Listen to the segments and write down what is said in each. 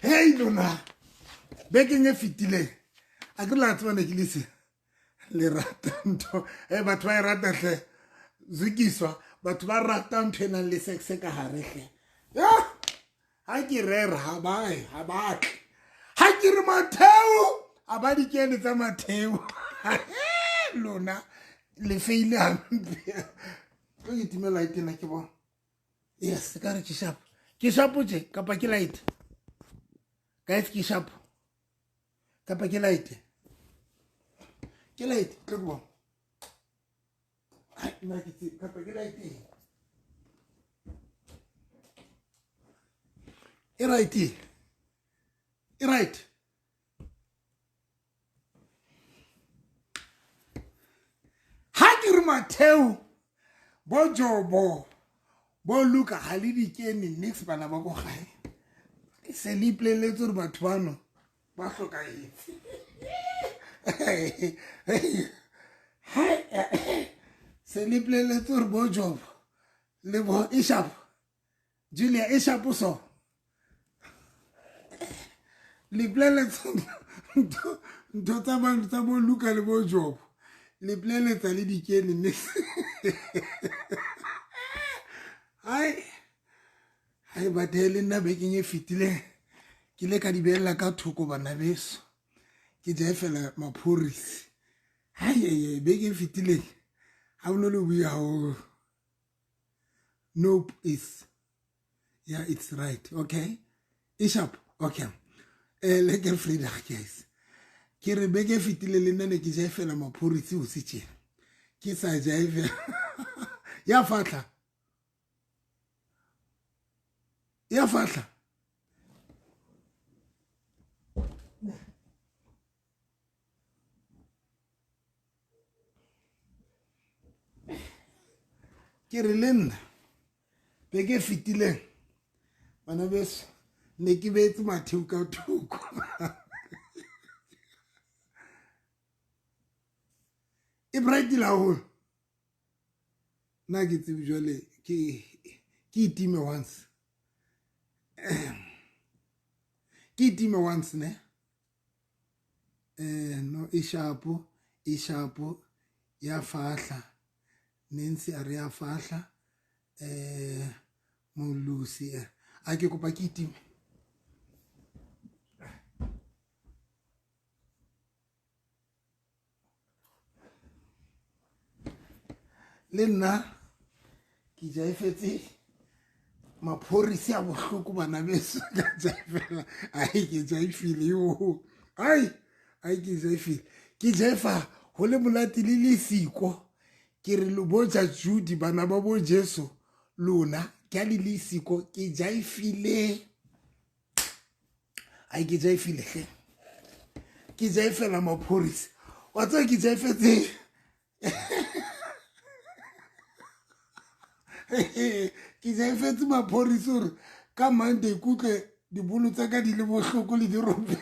Hei lona, bekeng e fetileng a ke la tseba ne ke le se le rata ntho e batho ba e rata hle zukiswa batho ba rata ntho e nang le sex ka gare hle ya ha ke rera ha ba ha ba tle ha ke re matheo a ba dikene tsa matheo lona le feile hampe tlo ke time light ena ke bona yes ka re ke sharp ke sharp tje kapa ke light guys ke sharp kapa ke light ke light tlo ke bona ai nna ke tse kapa ke light e right e right ha ke re matheo bo jobo bo luka ga le dikene nix bana ba ko gae se le ipoleletse gore batho bano ba tlhokagetse se le ipoleletse gore bo jobo le bo ishapo julia e shapo so le poleletsa ntho tsa batho tsa bo luka le bo jobo le poleletsa le dikene mme ai ai bathe le nna bekeng e fetileng ke ile ka di beela ka thoko bana beso ke jaefela maphorisi hai beke e fetileng ga bonolo bua haholo nope is yeah it's right okay ishap okay eh le ke frida guys ke re beke fitile le nna ne ke jaifela maphoritsi o se tjena ke sa jaifela ya fatla ya fatla ke re le nna beke e fetileng bana beso ne ke beetse matheo ka thoko e brightile haholo nna ke tsebe jale ke itime once ke itime once ne eh no e shapo e shapo ya fahla Nancy a re ya fahla eh Molusi eh. A ke kopa ke itime le nna ke jaifetse maphorise a bohloko bana beso ka jaifela ai ke jaifile yo ai ai ke jaifile ke jaifa go le monate le lesiko ke re lo botsa Judy bana ba bo Jesu lona ke a le lesiko ke jaifile ai ke jaifile hle ke jaifela maphorise wa tseba ke jaifetseng ke jaifetse maphorise gore ka monday kutlwe dibolo tsa ka di le bohloko le dirope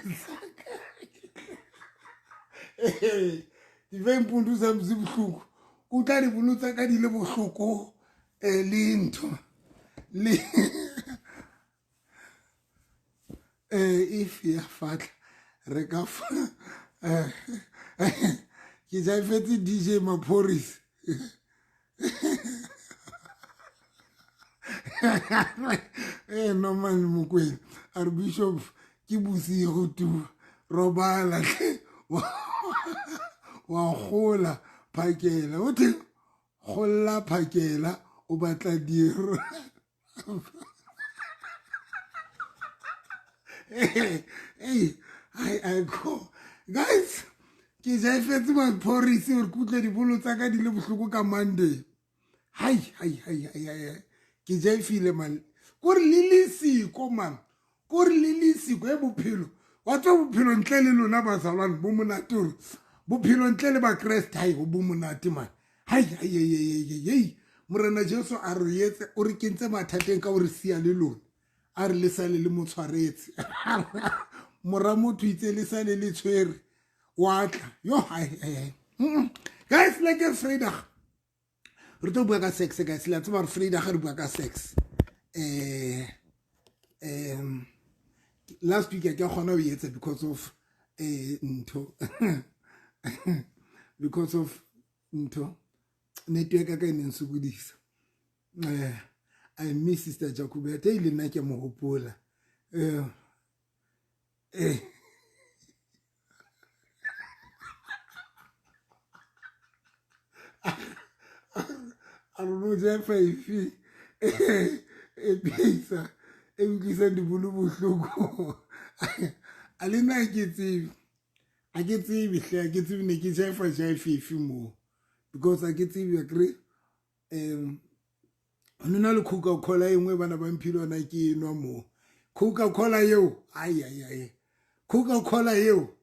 difempundu sa mse bohloko kutlwa dibolo tsa ka di le bohloko um le ntho le eh if ya fatla re ka fa eh, ke jaifetse DJ Maphoris eh Norman Mokwena a re Bishop ke bosigo tu robala tlhe wa gola phakela o the golla phakela o batla diro hey, I go. Guys, ke jaifetse maphorise gore ke utlwe dibolo tsa ka di le bohloko ka Monday. Hai, hai, hai, hai, hai. Ke jaifile man. Kore le lesiko man. Kore le lesiko e bophelo. Wa tswa bophelo ntle le lona bazalwane bo monate gore bophelo ntle le bakreste hai bo monate man. Hai, hai, hai, hai, hai. Morena Jesu a re etse o re kentse mathateng ka gore sia le lona a re le sale le mo tshwaretse mora motho itse le sale le tshwere wa tla yo hai hai guys like Vrydag re tlo bua ka sex guys le a tseba gore Vrydag re bua ka sex eh um Last week a ke kgona ho etsa because of ntho, because of ntho network ya ka e neng sokodisa. I miss Sister Jacobete, e le nna ke mo hopola. A rona jefa efe e bisa e utlwisang dibolo bohloko? A le nna ke tsebe, a ke tsebe hle, a ke tsebe ne ke jefa jefa efe moo, because a ke tsebe akere. Ho nna le Coca-Cola e nngwe bana ba mphile yona, ke enwa moo Coca-Cola eo. Ai ai ai, Coca-Cola eo,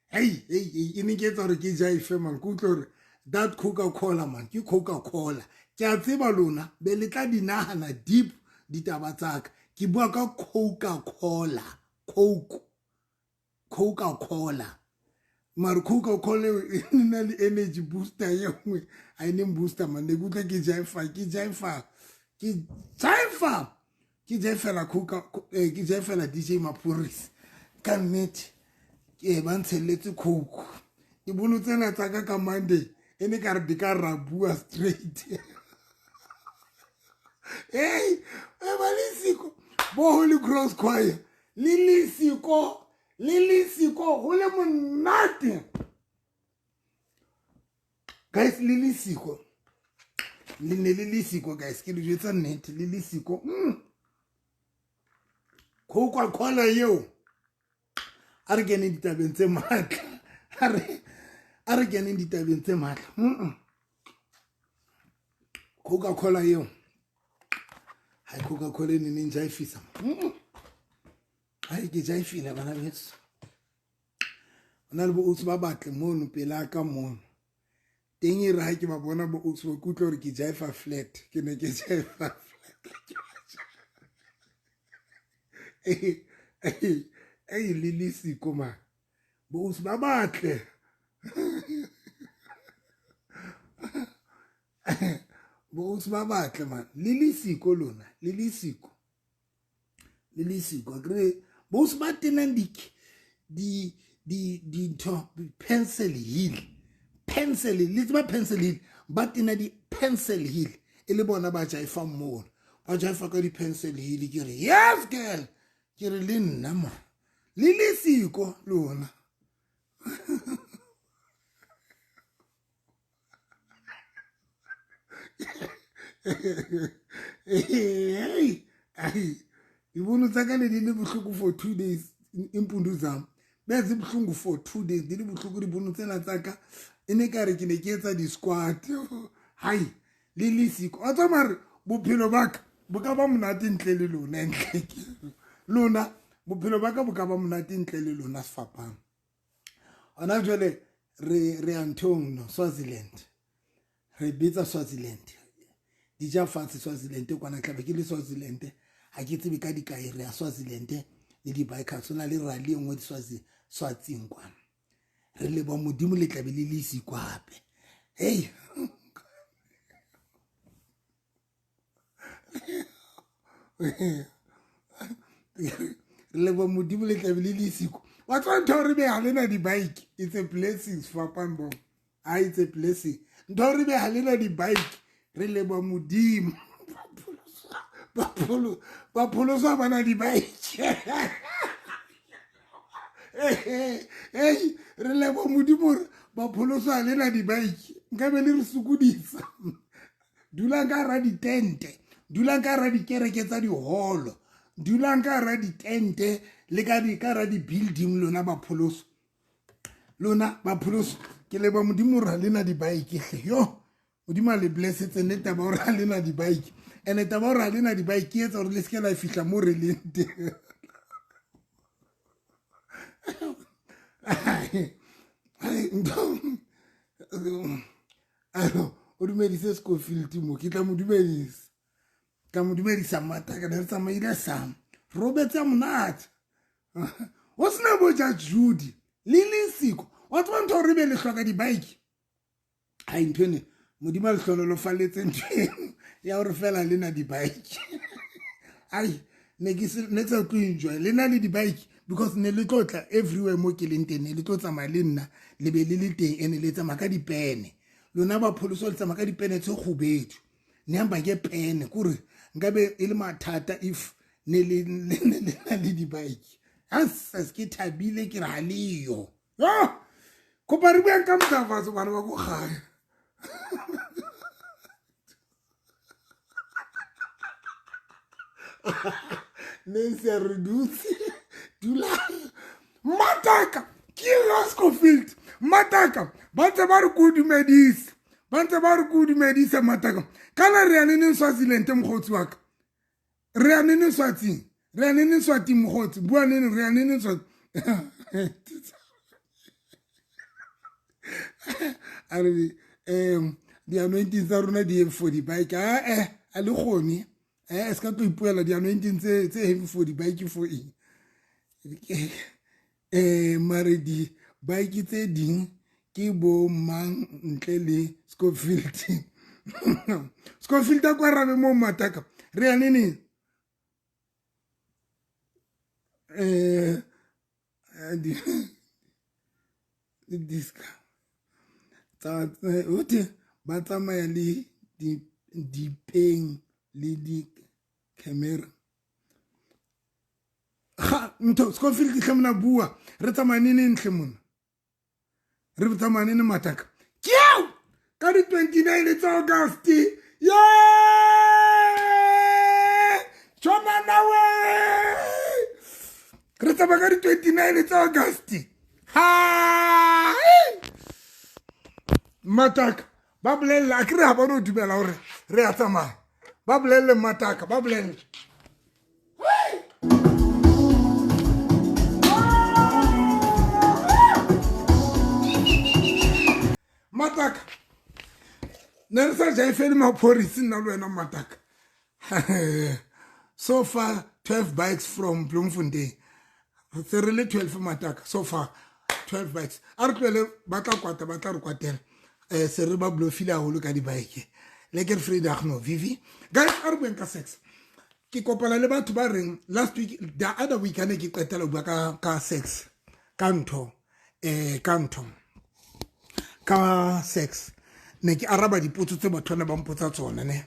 hei hei hei, e ne ke etsa gore ke jaife man. Ke utlwe gore that Coca-Cola man, ke Coca-Cola. Ke a tseba lona be le tla di nahana deep ditaba tsaka. Ke bua ka Coca-Cola, Coke, Coca-Cola. Mare Coca-Cola eo e na le energy booster ye nngwe, a e neng booster man. Ne ke utlwa ke jaifa, ke jaifa, ke jaifa, ke jaifela Coca, ke jaifela DJ Maphorisa ka nnete. Ke ba ntshelletse Coke. Dibolo tsena tsa ka ka Monday e ne ka re di ka ra bua straight. Hey, e ba le siko bo Holy Cross Choir, le le siko, le le siko, go le monate guys, le le siko, le ne le le siko guys, ke le jwetsa nnete, le le siko. Coca-Cola eo. A re keneng ditabeng tse matla, a re keneng ditabeng tse matla. Coca-Cola eo, hai, Coca-Cola e ne neng jaifisa. Hai, ke jaifile bana beso. Ho na le bo ausi ba batle mono pela ka mono teng, e re ha ke ba bona bo ausi ba, ke utlwa hore ke jaifa flat, ke ne ke jaifa flat. Ei, le le siko man, bo ausi ba batle, bo ausi ba batle man, le le siko lona, le le siko, le le siko akere. Bo ausi ba tenang di di dintho pencil heel, pencil, le tseba pencil heel, ba tena di pencil heel, e le bona ba jaifang mono, ba jaifa ka di-pencil heel. Ke re yes girl, ke re le nna mo le le siko lona. Hey, ai, dibono tsa ka ne di le bohloko for 2 days. Impundu zam beze bohlungu for 2 days, di le bohloko dibono tsena tsa ka, e ne ka re ke ne ke etsa di-squat. Hai, le le siko wa tsa mare bophelo ba ka bo ka ba monate ntle le lona, ntle ke lona, bophelo ba ka bo ka ba monate ntle le lona sefapano. Hona jwale re ya nthong no Swaziland, re bitsa Swaziland, di ja fatshe Swaziland kwana, tlabe ke le Swaziland, ha ke tsebe ka dikae. Re ya Swaziland le di-bikers, ho na le rally e nngwe Swatsing kwana. Re leboha Modimo, le tlabe le le siko hape. Hey, re leboha Modimo, le tlabe le le siko. Wa tseba ntho re be ha lena di-bike, it's a blessing sefapang bo. A it's a blessing ntho re be ha lena di-bike. Re leboha Modimo, bapholoswa bana di-bike. Ei, re leboha Modimo hore bapholoswa lena di-bike, nkabe le re sokodisa. Dulang ka hara ditente, dulang ka hara dikereke tsa diholo, dulang ka hara ditente le ka di ka hara di-building, lona bapholoso, lona bapholoso. Ke leboha Modimo hore ha lena di-bike hle. Yo, Modimo a le blessetse le taba hore ha lena di-bike, and taba hore ha lena di-bike e etsa hore le seke la fihla mo re leng teng. Ntho o dumedise Scofield mo, ke tla mo dumedisa, tla mo dumedisa mata ka re tsamaile sam robetse monate o sena bo ja Judy le le siko. Wa tseba ntho re be le hloka di-bike, ai, ntho ene Modimo a le hlonolofaletse ntho eno ya hore fela le na di-bike. Ai, Ne ke ne ke sa tlo enjoy le na le di-bike because ne le tlo tla everywhere mo ke leng teng, ne le tlo tsamaya le nna, le be le le teng, ene le tsamaya ka dipene. Lona ba pholoso le tsamaya ka dipene tse kgubedu, ne hamba ke pene kore nkabe e le mathata if ne le na le di-bike. As ke thabile ke re ha leyo. Kopa re buang ka motlafatso bana ba ko gae. Nancy a re dutse dula mataka ke Lascofield mataka ba ntse ba re ko dumedise, ba ntse ba re ko dumedise mataka. Kana re ya neneng Swaziland mokgotsi wa ka? Re ya neneng Swatsing? Re ya neneng Swating mokgotsi? Bua neneng re ya neneng Swatsing? A re di-anointing tsa rona di for di-bike. Ae a le kgone se ka tlo ipuela di-anointing tse heavy for di-bike for eng? Mare di-bike tse ding ke bo mang ntle le Scofield? Scofield a kwa rabe mo mataka. Re ya neneng? Disca tsa othe ba tsamaya le dipeng le di-camera ga ntho. Scofield tlhe mona, bua, re tsamaya neneng tlhe mona? Re tsamaya nene mataka? Ke eo ka di-29 tsa August ye tshwanana we re tsamaya ka di-29 tsa August. Ha mataka ba bolelele a kere ga ba no dumela gore re a tsamaya. Ba bolelele mataka, ba bolelele. Mataka ne re sa jaifele maphodisi nna le wena mataka. So far 12 bikes from Bloemfontein, se re le 12 mataka. So far 12 bikes. A re tlohele, ba tla kwata, ba tla re kwatela. Se re ba blofile haholo ka di-bike. Lekker vrydag no vivi. Guys, a re bueng ka sex. Ke kopana le batho ba reng last week, the other week, a ne ke qetela bua ka sex, ka ntho ka ntho ka sex, ne ke araba dipotso tse batho ba ne ba mpotsa tsona ne.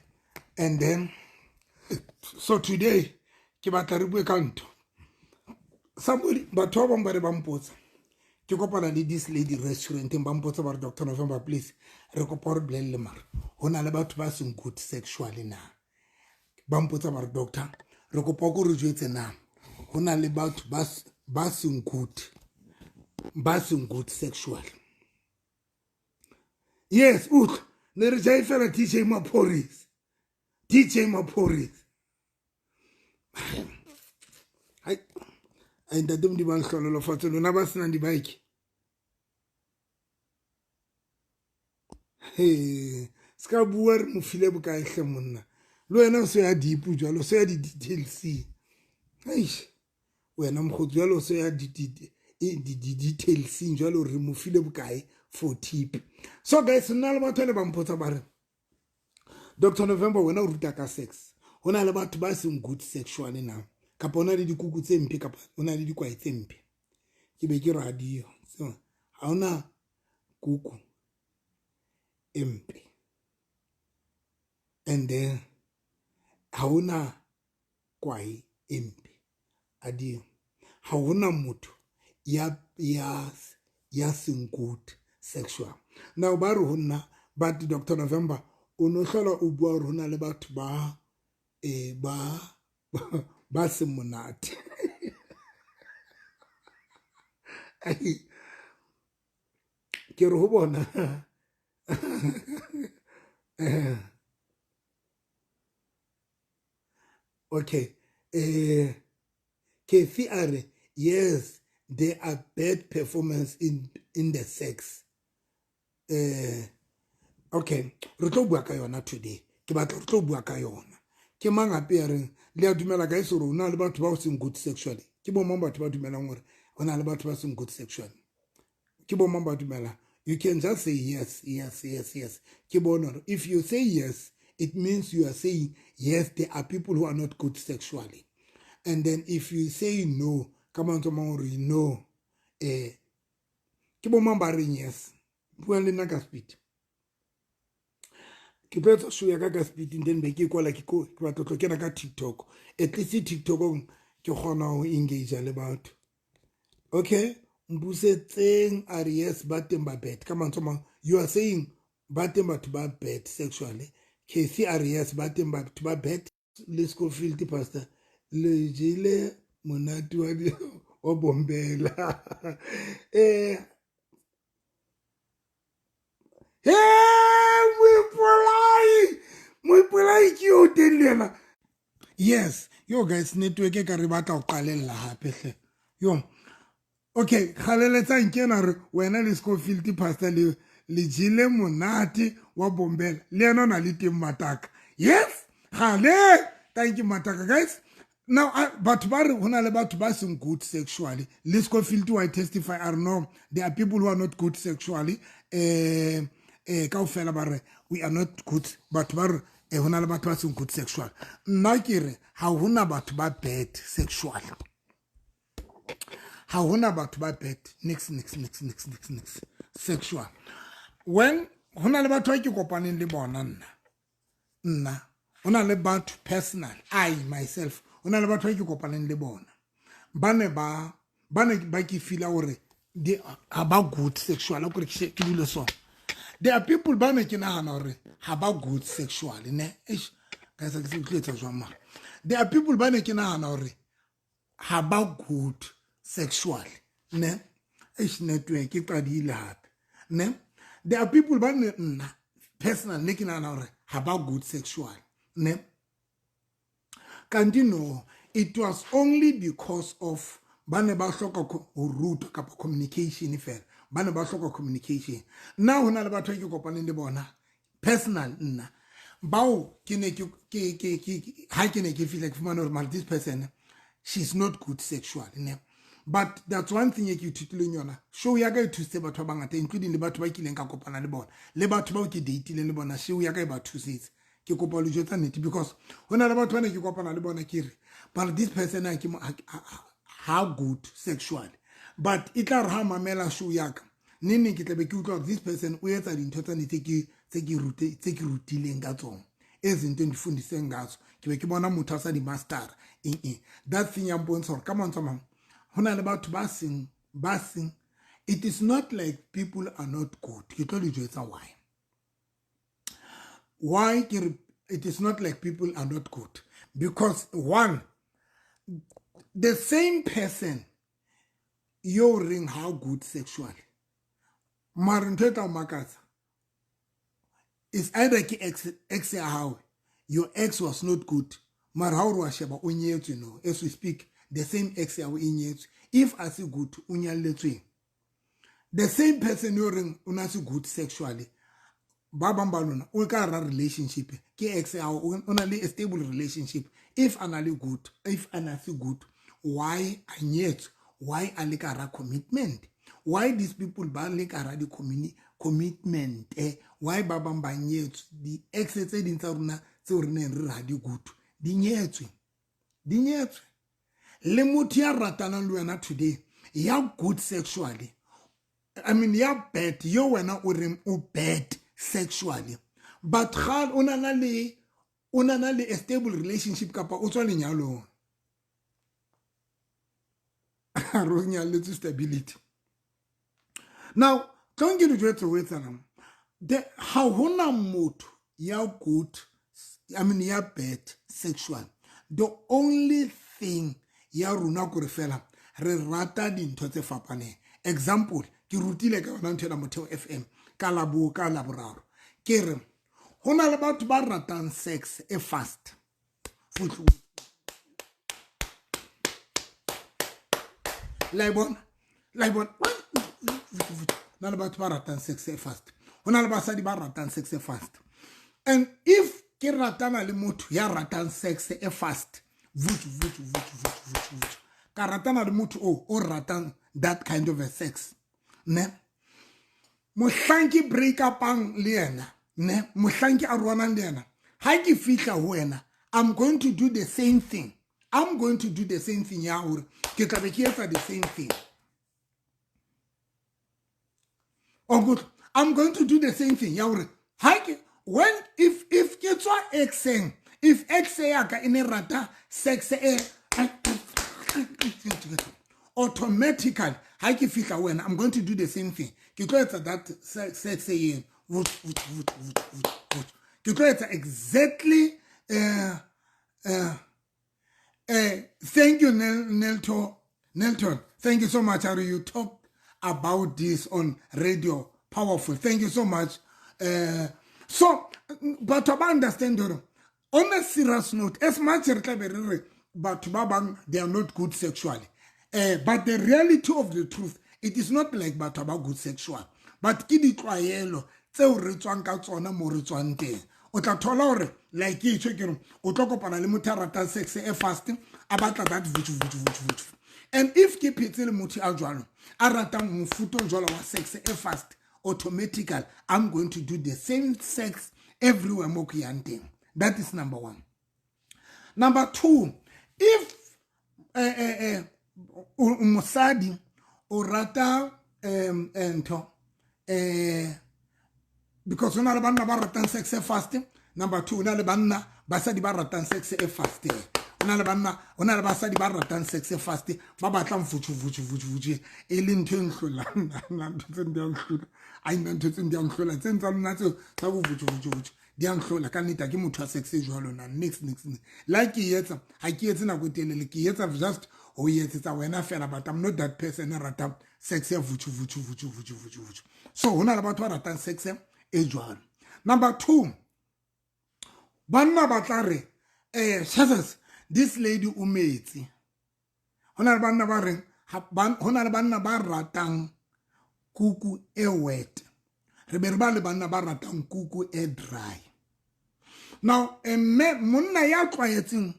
And then so today ke batla re bue ka ntho. Somebody, batho ba bangwe ba re ba mpotsa, ke kopana le this lady restauranteng, ba mpotsa ba re, "Dr November, please, re kopa gore bolelele mara go na le batho ba seng good sexually na?" Ba mpotsa ba re, "Doctor, re kopa ko re jwetse na go na le batho ba seng good, ba seng good sexually?" Yes, utlwa, ne re jaifela DJ Maphorisa, DJ Maphorisa. Hai ai, ntate Modimo a nhlololofatse lona ba senang di-bike. He se ka bua re mo file bokae hle monna? Le wena o se ya deep jwalo, o se ya di-detailseng. Eish, wena mokgotsi, jwalo o se ya di-detailseng jwalo, re mo file bokae for tip? So guys, nna le batho le ba mpotsa ba re, "Dr November, wena o ruta ka sex, ho na le batho ba seng good sexually na, kapa o na le dikuku tse mpe, kapa o na le dikwae tse mpe?" Ke be ke radio, ha hona kuku e mpe and then ha hona kwae e mpe adio. Ha hona motho ya seng good sexual. Now ba re ho nna, "But Dr November, o no hlola o bua hore ho na le batho ba ba seng monate." Ai, ke re ho bona, okay, Kefi a re, "Yes, there are bad performance in the sex." Okay, re tlo bua ka yona today. Ke batla re tlo bua ka yona. Ke mang hape ya reng le a dumela guys hore o na le batho ba seng good sexually? Ke bo mang batho ba dumelang hore o na le batho ba seng good sexually? Ke bo mang ba dumelang? You can just say yes, yes, yes, yes. Ke bona, if you say yes, it means you are saying yes, there are people who are not good sexually. And then if you say no, ka mantswe a mang hore no, ke bo mang ba reng yes? Buang le nna ka speed. Ke tlo etsa show ya ka ka speed, then be ke kwala, ke batla tlo kena ka TikTok. At least TikTokong ke kgona ho engage le batho. Okay, Mpusetseng a re yes, ba teng ba bad. Ka mantswe a mang, you are saying ba teng batho ba bad sexually. Casey a re yes, ba teng batho ba bad. Le Schofield pastor le jele monate wa wa bombela. He Moipolai ke yo teng le yena. Yes, yo guys, network e ka re batla ho qalella hape hle. Yo. Okay, kgaleletsang ke ena re wena le Schofield pastor le le jele monate wa bombela. Le yena o na le teng Mataka. Yes, gale. Thank you Mataka guys. Now, batho ba re ho na le batho ba seng good sexually. Le Schofield wa testify are no, there are people who are not good sexually. Kaofela ba re we are not good. Batho ba re ho na le batho ba seng good sexually. Nna ke re ha hona batho ba bad sexually. Ha hona batho ba bad nix nix nix nix nix nix sexual. When hona le batho ba ke kopaneng le bona nna hona le batho personal, I myself hona le batho ba ke kopaneng le bona ba ne ba ke feel hore they ha ba good sexual, kore ke dule so. There are people ba ne ke nahana hore ha ba good sexually ne. Eish guys, ke se tlo etsa jwang mara. There are people ba ne ke nahana hore ha ba good sexually ne. Eish network e qadile hape ne. There are people ba ne nna personal ne ke nahana hore ha ba good sexually ne. Kanti no, it was only because of ba ne ba hloka ho rutwa kapa communication fela. Ba ne ba hloka communication. Nna ho na le batho ba ke kopaneng le bona personal nna bao ke ne ke ha ke ne ke fihla ke fumana hore mara this person she's not good sexually ne. But that's one thing e ke ithutileng yona. Show ya ka e thusitse batho ba bangata, including le batho ba kileng ka kopana le bona le batho bao ke dateileng le bona. Show ya ka e ba thusitse. Ke kopa le jwetsa nnete because ho na le batho ba ne ke kopana le bona ke re but this person ha ke ha good sexually, but e tla re ha mamela show ya ka neng ke tlabe ke utlwa this person o etsa dintho tsa nnete tse ke rutileng ka tsona, izinto endifundise ngazo, ke be ke bona motho a sa di master eng. That thing ya mpontsha hore ka mantswe a mang ho na le batho ba seng it is not like people are not good. Ke tlo le jwetsa why. Why it is not like people are not good? Because one, the same person yo ring how good sexually, mara ntho e tla o makatsa is either ke ex ya hao, your ex was not good, mara ha o re wa sheba o nyetswe no, as we speak the same ex ya o e nyetswe. If a se good, o nyalletsweng. The same person yo reng o na se good sexually, ba bang ba lona o ka ra relationship ke ex ya o na le a stable relationship. If a na le good, if a na se good, why a nyetswe? Why a le ka ra commitment? Why these people ba le ka ra di commitment? Why ba bang ba nyetswe? Di ex tse ding tsa rona tseo re neng re ra di good di nyetswe, di nyetswe. Le motho ya ratanang le wena today ya good sexually, I mean ya bad, yo wena o reng o bad sexually, but ga o na le a stable relationship kapa o tswa lenyalong, re nyaletse stability. Now tlong ke dijwetse ho etsalang, ha hona motho ya good, I mean ya bad sexual. The only thing ya rona kore fela re rata dintho tse fapaneng. Example, ke rutile ka yona ntho ena Motheo FM ka labo ka laboraro, ke re ho na le batho ba ratang sex e fast. La bona, na le batho ba ratang sex e fast, ho na le basadi ba ratang sex e fast. And if ke ratana le motho ya ratang sex e fast, vutu vutu vutu vutu vutu vutu, ka ratana le motho o ratang that kind of a sex ne, mohlanki break upang le yena ne, mohlanki a rwanang le yena, ha ke fihla ho wena, I'm going to do the same thing. I'm going to do the same thing ya hore ke tla be ke etsa the same thing. I'm going to do the same thing ya hore ha ke when if ke tswa exeng, if ex ya ka e ne rata sex e automatically ha ke fihla wena, I'm going to do the same thing. Ke tlo etsa that sex e ke tlo etsa exactly. Thank you, Nelton. Thank you so much. How you talk about this on radio? Powerful. Thank you so much. So, but to understand, on a serious note, as much as but they are not good sexually, but the reality of the truth, it is not like batho ba good sexual, but ke ditlwaelo tseo re tswang ka tsona mo re tswang teng. O tla thola hore like ke itjho ke re o tlo kopana le motho a ratang sex e fast, a batla that vuchu vuchu vuchu vuchu. And if ke phetse le motho a jwalo a ratang mofuta o jwalo wa sex e fast, automatically I'm going to do the same sex everywhere mo ke yang teng. That is number one. Number two, if mosadi o rata ntho because o na le banna ba ratang sex e fast. Number two, o na le banna basadi ba ratang sex e fast. O na le banna, o na le basadi ba ratang sex e fast, ba batlang fuchu fuchu fuchu fuchu e le ntho e nhlolang. Nna ntho tse di a nhlola. Ai, nna ntho tse di a nhlola. Tse tsa lona tseo tsa bo fuchu fuchu fuchu di a nhlola. Ka nnete ke motho wa sex e jwalo na. Next, next, next. La ke etsa, ha ke etse nako e telele, ke etsa just ho etsetsa wena fela, but I'm not that person e ratang sex e fuchu fuchu fuchu fuchu fuchu fuchu. So ho na le batho ba ratang sex e jwalo. Number two, banna ba tla re, Jesus, this lady o metsi. Ho na le banna ba reng, ho na le banna ba ratang kuku e wet. Re be re ba le banna ba ratang kuku e dry. Now, mme monna ya tlwaetseng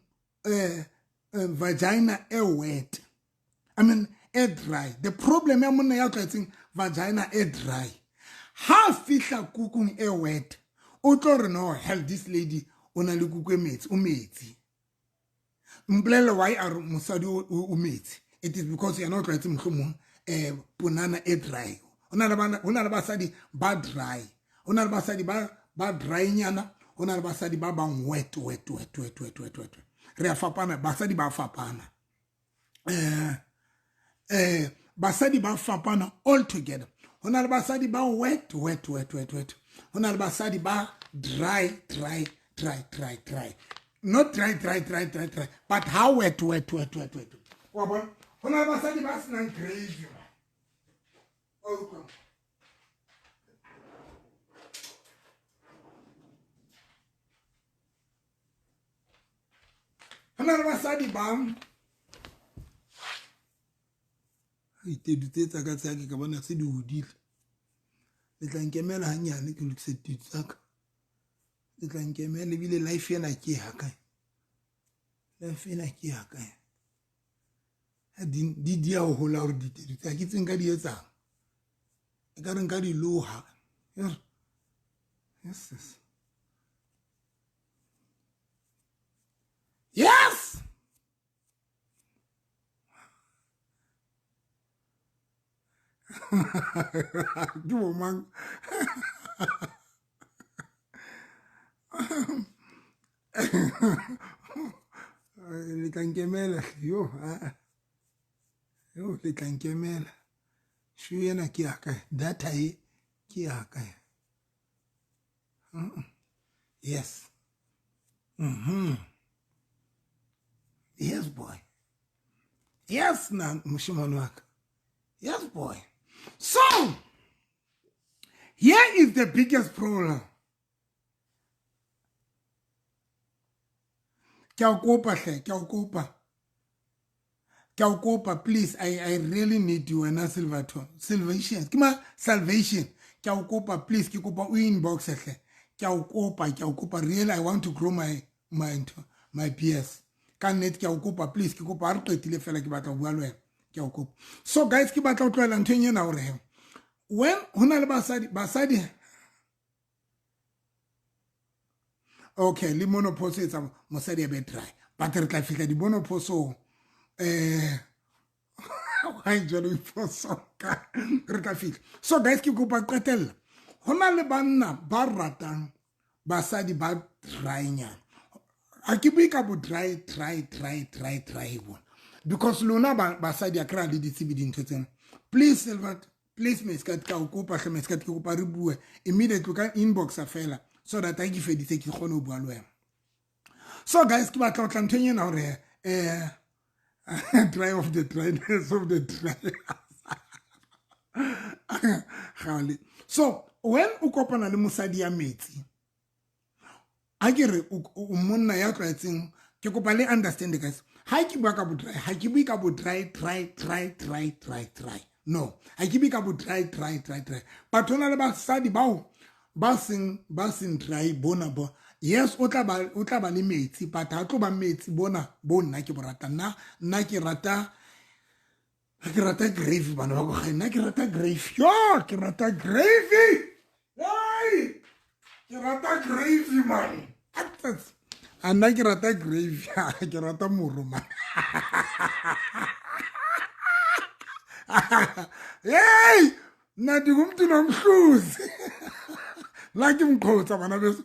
vagina e wet, I mean e dry. The problem ya monna ya tlwaetseng vagina e dry, ha fihla kukung e wet, o tlo re no hell, this lady o na le kuku e metsi, o metsi. Mpolelle why a re mosadi o metsi. It is because yena o tlwaetse mohlomong ponana e dry. Ho na le bana, ho na le basadi ba dry, ho na le basadi ba dry nyana, ho na le basadi ba bang wet wet wet wet wet wet wet. Re a fapana, basadi ba fapana. Basadi ba fapana all together. Ho na le basadi ba wet wet wet wet wet. Ho na le basadi ba dry dry dry dry dry. Not dry dry dry dry dry, but how wet wet wet wet wet. Wa bona? Ho na le basadi ba senang gravy. Okay. Ho na le basadi ba ditedu tse tsa ka tsa ke ka bona se di hodile. Le tla nkemela hanyane ke lokise ditedu tsa ka. Le tla nkemela ebile life ena ke ya kae? Life ena ke ya kae? Ha di di a ho hola hore ditedu tsa ke tse nka di etsang. E ka re nka di loha. Yes, yes. Yes! Ke bo mang? Le tla nkemela, yo, yo, le tla nkemela. Shoe ena ke ya kae? Data e ke ya kae? Yes. Yes, boy. Yes, na moshemane wa ka. Yes, boy. So, here is the biggest problem. Ke a o kopa hle, ke a o kopa. Ke a o kopa, please. I really need you, wena Silverton. Salvation. Ke ma salvation. Ke a o kopa, please. Ke kopa o inbox hle. Ke a o kopa, ke a o kopa. Really, I want to grow my BS. Ka nnete ke a o kopa, please. Ke kopa ha re qetile fela ke batla ho bua le wena. Ke a o kopa. So guys, ke batla ho tlohela nthong ena hore he, when ho na le basadi, okay, le menopause e etsa mosadi a be dry. But re tla fihla dibono phosong. Why jwalo iphosong ka re tla fihla. So guys, ke kopa qetella. Ho na le banna ba ratang basadi ba drynyana. Ha ke bue ka bo dry dry dry dry dry bona. Because lona basadi a kry le ditsebi dintho tsena. Please Silver, please me ska ka o kopa hle me ska ke kopa re bue immediately ka inbox fela so that I ke feditse ke kgone ho bua le wena. So guys, ke batla ho tla nthong ena hore dry of the dryness of the dry. Gale. So when o kopana le mosadi ya metsi, a ke re o monna ya tlwaetseng, ke kopa le understand guys. Ha ke bua ka bo dry, ha ke bue ka bo dry dry dry dry dry dry. No, ha ke bue ka bo dry dry dry dry. Batho na le basadi bao ba seng dry bona bo. Yes, o tla ba le metsi, but ha tlo ba metsi bona bo nna ke bo rata. Nna ke rata gravy bana ba go gae. Nna ke rata gravy. Yo, ke rata gravy. Hey! Ke rata gravy man. A nna ke rata gravy. Ke rata moro man. Hey! Nna ndingumntu nomhluzi. La ke mqhotsa bana beso.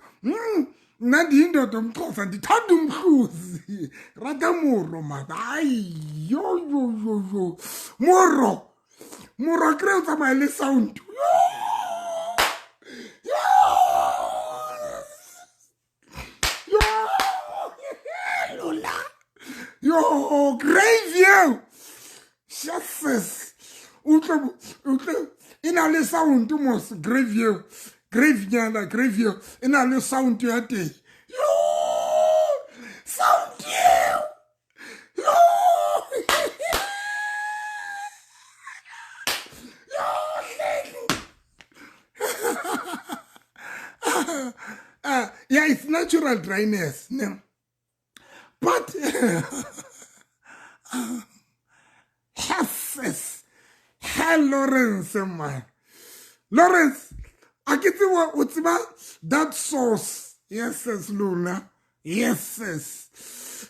Nna ndiyindoda omxhosa, ndithanda umhluzi. Rata moro man. Ai, yo yo yo yo. Moro. Moro kre o tsamaya le sound. Yo. Yo. Lola. Yo, gravy. Jesus. Utlwe e na le sound mos gravy. Gravy nyana, gravy e na le sound ya teng. Yo! Sound eo. Yo! Yo! Yeah, it's natural dryness. No. But yes, hell, Lawrence, man. Lawrence, I get what's about that sauce. Yes, yes, Luna. Yes, yes.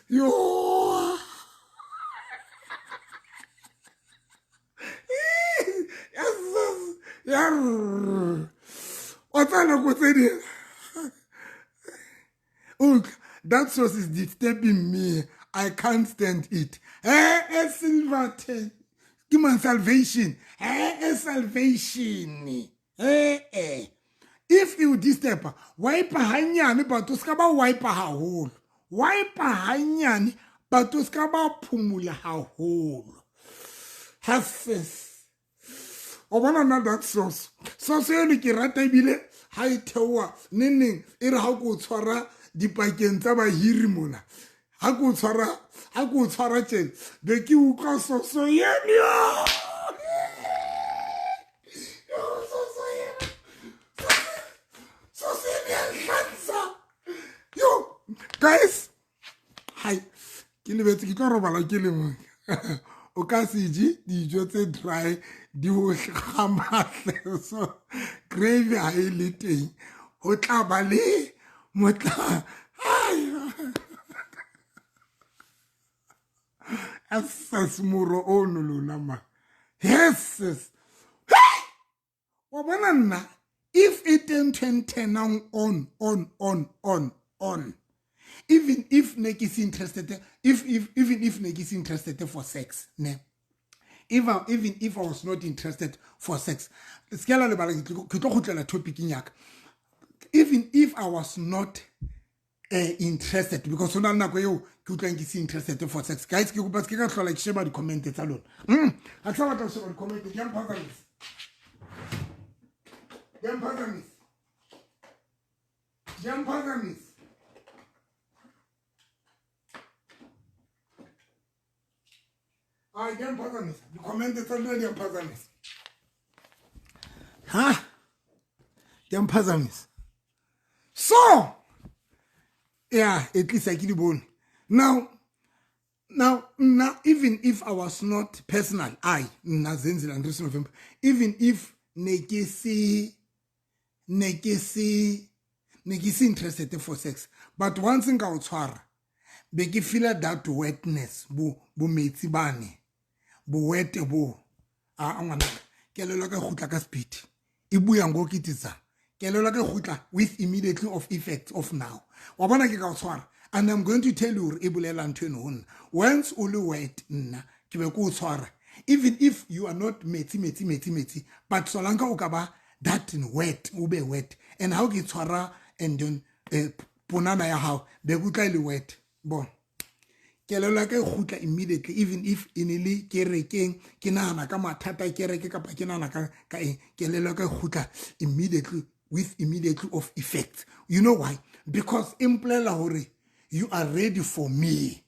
Yo. Yes, yes. Yeah. What's that? Look, that sauce is disturbing me. I can't stand it. Eh, silver give me salvation. Eh, salvation. Eh. If you disturb, wipe hanyane but o ska ba wipe haholo. Wipe hanyane but o ska ba phumula haholo. Hases. O bona na that sauce. Sauce eno ke rata ebile ha e theoha neneng e re ha ko tshwara dipakeng tsa bahiri mona. Ha ko tshwara tjena be ke utlwa sauce eno. Yo, guys, hi. Ke lebetse ke tlo robala ke le mong. O ka se je dijo tse dry di ho kgamahle. So gravy ha e le teng ho tla ba le motla. Assess moro ono lona ma. Yes. Wa bona nna if it 10 10 on on even if ne ke se interested, if even if ne ke se interested for sex, ne, even if I was not interested for sex, skela le bala ke tlo khutlela topic nyaka. Even if I was not interested, because hona nako eo ke utlwang ke se interested for sex, guys, ke kopa ke ka hlola ke sheba di comment tsa lona. Ha ke sa batla ho sheba di comment, ke a mphazamisa. Ke a mphazamisa. Ai, di a mphazamisa. Di-comment tsa lona di a mphazamisa. Ha? Di a mphazamisa. So, yeah, at least I ke di bone. Now, even if I was not personal, I, nna Zenzile Andries November, even if ne ke se interested for sex, but once nka o tshwara, Be ke feela that wetness, bo bo metsi bane, bo wet bo. A ngwana, kelello ka kgutla ka speed. E buya ngoku ithi za. Kelello ka kgutla with immediately of effects of now. Wa bona ke ka o tshwara. And I'm going to tell you hore e bolela ntho eno ho nna. Once o le wet nna ke be ke o tshwara. Even if you are not metsi metsi metsi metsi, but solanka o ka ba that wet, o be wet. And how ke tshwara and then ponana ya hao be ke utlwa e le wet. Bona. Kelello ya ka e kgutla immediately, even if e ne le kerekeng, ke nahana ka mathata a kereke kapa ke nahana ka eng, kelello ya ka e kgutla immediately with immediately of effects. You know why? Because e mpolela hore you are ready for me.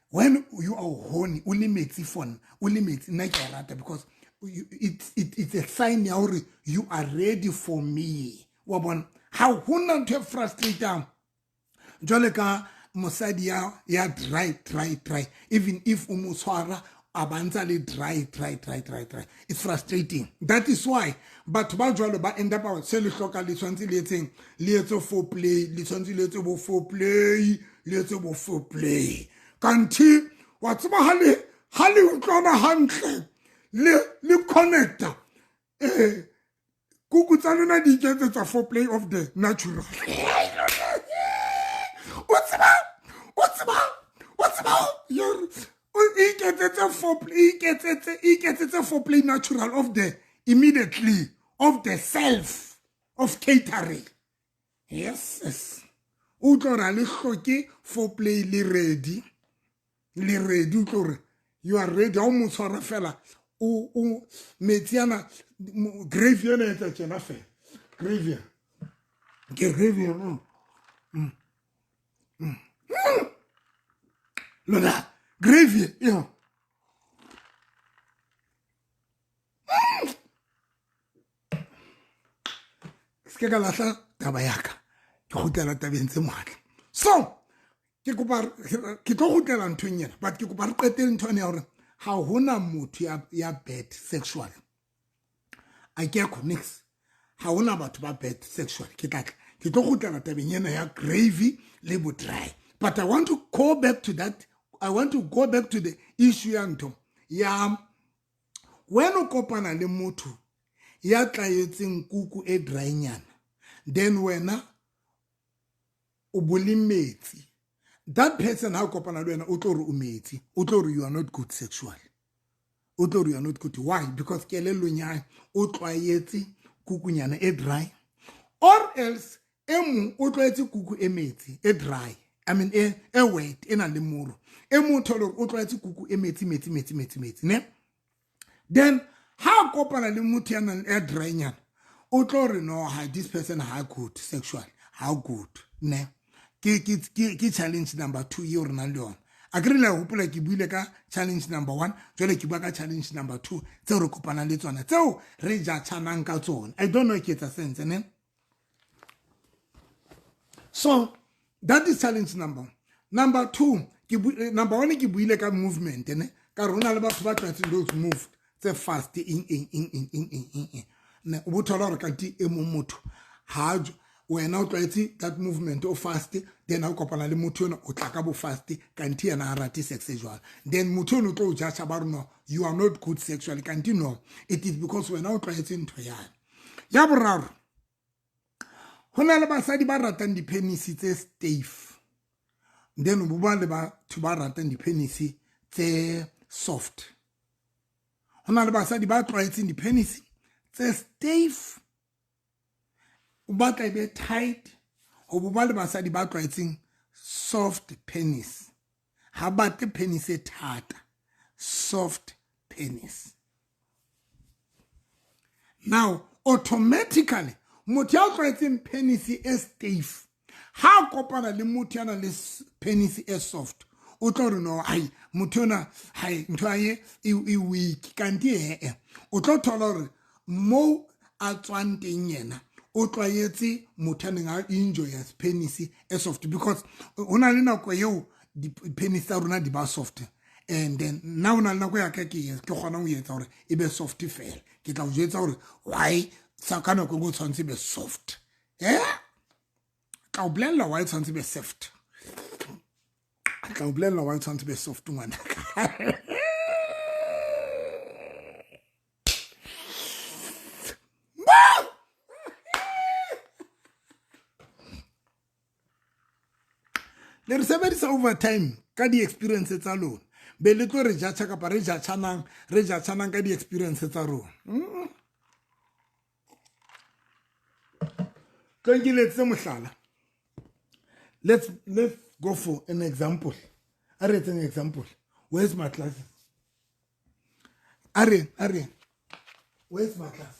When you are horny, o le metsi for nna, o le metsi, nna ke a rata because it's a sign ya hore you are ready for me. Wa bona? Ha hona ntho e frustrating jwale ka mosadi ya dry dry dry, even if o mo tshwara a ba ntsa le dry dry dry dry dry, it's frustrating. That is why batho ba jwalo ba end up se le hloka le tshwantse le etseng, le etse foreplay, le tshwantse le etse bo foreplay, le etse bo foreplay. Kanthi wa tseba ha le utlwana hantle, le connecta, kuku tsa lona di iketsetsa foreplay of the natural. O tseba, o iketsetse foreplay, iketsetse foreplay natural of the immediately of the self of catering. Yes, yes. O tlo ra le hloke foreplay le ready, le ready. O tlo re you are ready. Ha o mo tshwara fela, o metsi ana, gravy ena etsa tjena fela. Gravy. Ke gravy ena. Lona, gravy, yeah. Se ka lahla taba ya ka, ke kgutlela tabeng tse matla. So, ke kopa, ke tlo kgutlela nthong ena, but ke kopa re qetele ntho ena ya hore ha hona motho ya bad sexual. A ke ya nix. Ha hona batho ba bad sexual. Ke tla tla, ke tlo kgutlela tabeng ena ya gravy le bo dry. But I want to go back to that. I want to go back to the issue ya ntho ya when o kopana le motho ya tlaetseng kuku e dry nyana, then wena o bo le metsi. That person ha kopana le wena o tlo re o metsi, o tlo re you are not good sexually. O tlo re you are not good. Why? Because kelellong ya hae o tlwaetse kukunyana e dry, or else e mong o tlwaetse kuku e metsi e dry, I mean e wet e nang le moro. E mong thole hore o tlwaetse kuku e metsi metsi metsi metsi metsi, ne? Then ha kopana le motho ya nang e dry nyana, o tlo re no, ha this person ha good sexually, ha good, ne? Ke challenge number 2 eo re nang le yona. A ke re le hopola ke buile ka challenge number 1, jwale ke bua ka challenge number 2 tseo re kopanang le tsona, tseo re jatjhanang ka tsona. I don't know ke etsa sense, ne? So that is challenge number 1. Number 2, number 1 ke buile ka movement, ne? Ka rona le batho ba tlwaetseng those move tse fast, eng, eng, eng, eng, eng, eng, eng, eng. Ne, o bo thola hore kanti e mong motho ha wena o tlwaetse that movement o fast, then ha o kopana le motho ena o tla ka bo fast, kanti yena ha rate sex e jwalo. Then motho eno o tlo o judge ba re no, you are not good sexually, kanti no, it is because wena o tlwaetse ntho yane. Ya boraro, ho na le basadi ba ratang di-penis tse stiff, then bo ba le batho ba ratang di-penis tse soft. Ho na le basadi ba tlwaetseng di-penis tse stiff, o batla e be tight, ho bo ba le basadi ba tlwaetseng soft penis. Ha batle penis e thata, soft penis. Now automatically motho ya tlwaetseng penis e stiff ha kopana le motho ya nang le penis e soft, o tlo re no, ai motho ona hai ntho ya e weak, kanti e. O tlo thola hore mo a tswang teng yena o tlwaetse motho a neng a enjoy his penis e soft, because ho na le nako eo di penis tsa rona di ba soft, and then now na le nako ya ka ke kgona ho etsa hore e be soft fela. Ke tla o jwetsa hore why sa ka nako e nngwe o tshwanetse e be soft. Ka o bolella why tshwanetse e be soft. Tla o bolella why o tshwanetse be soft, ngwanaka. Le re sebedisa overtime ka di-experience tsa lona, be le tlo re judge kapa re judganang, re judganang ka di-experience tsa rona. Tlo ke letse mohlala. Let's go for an example. A re etseng example. Where's my glasses? A re where's my glass?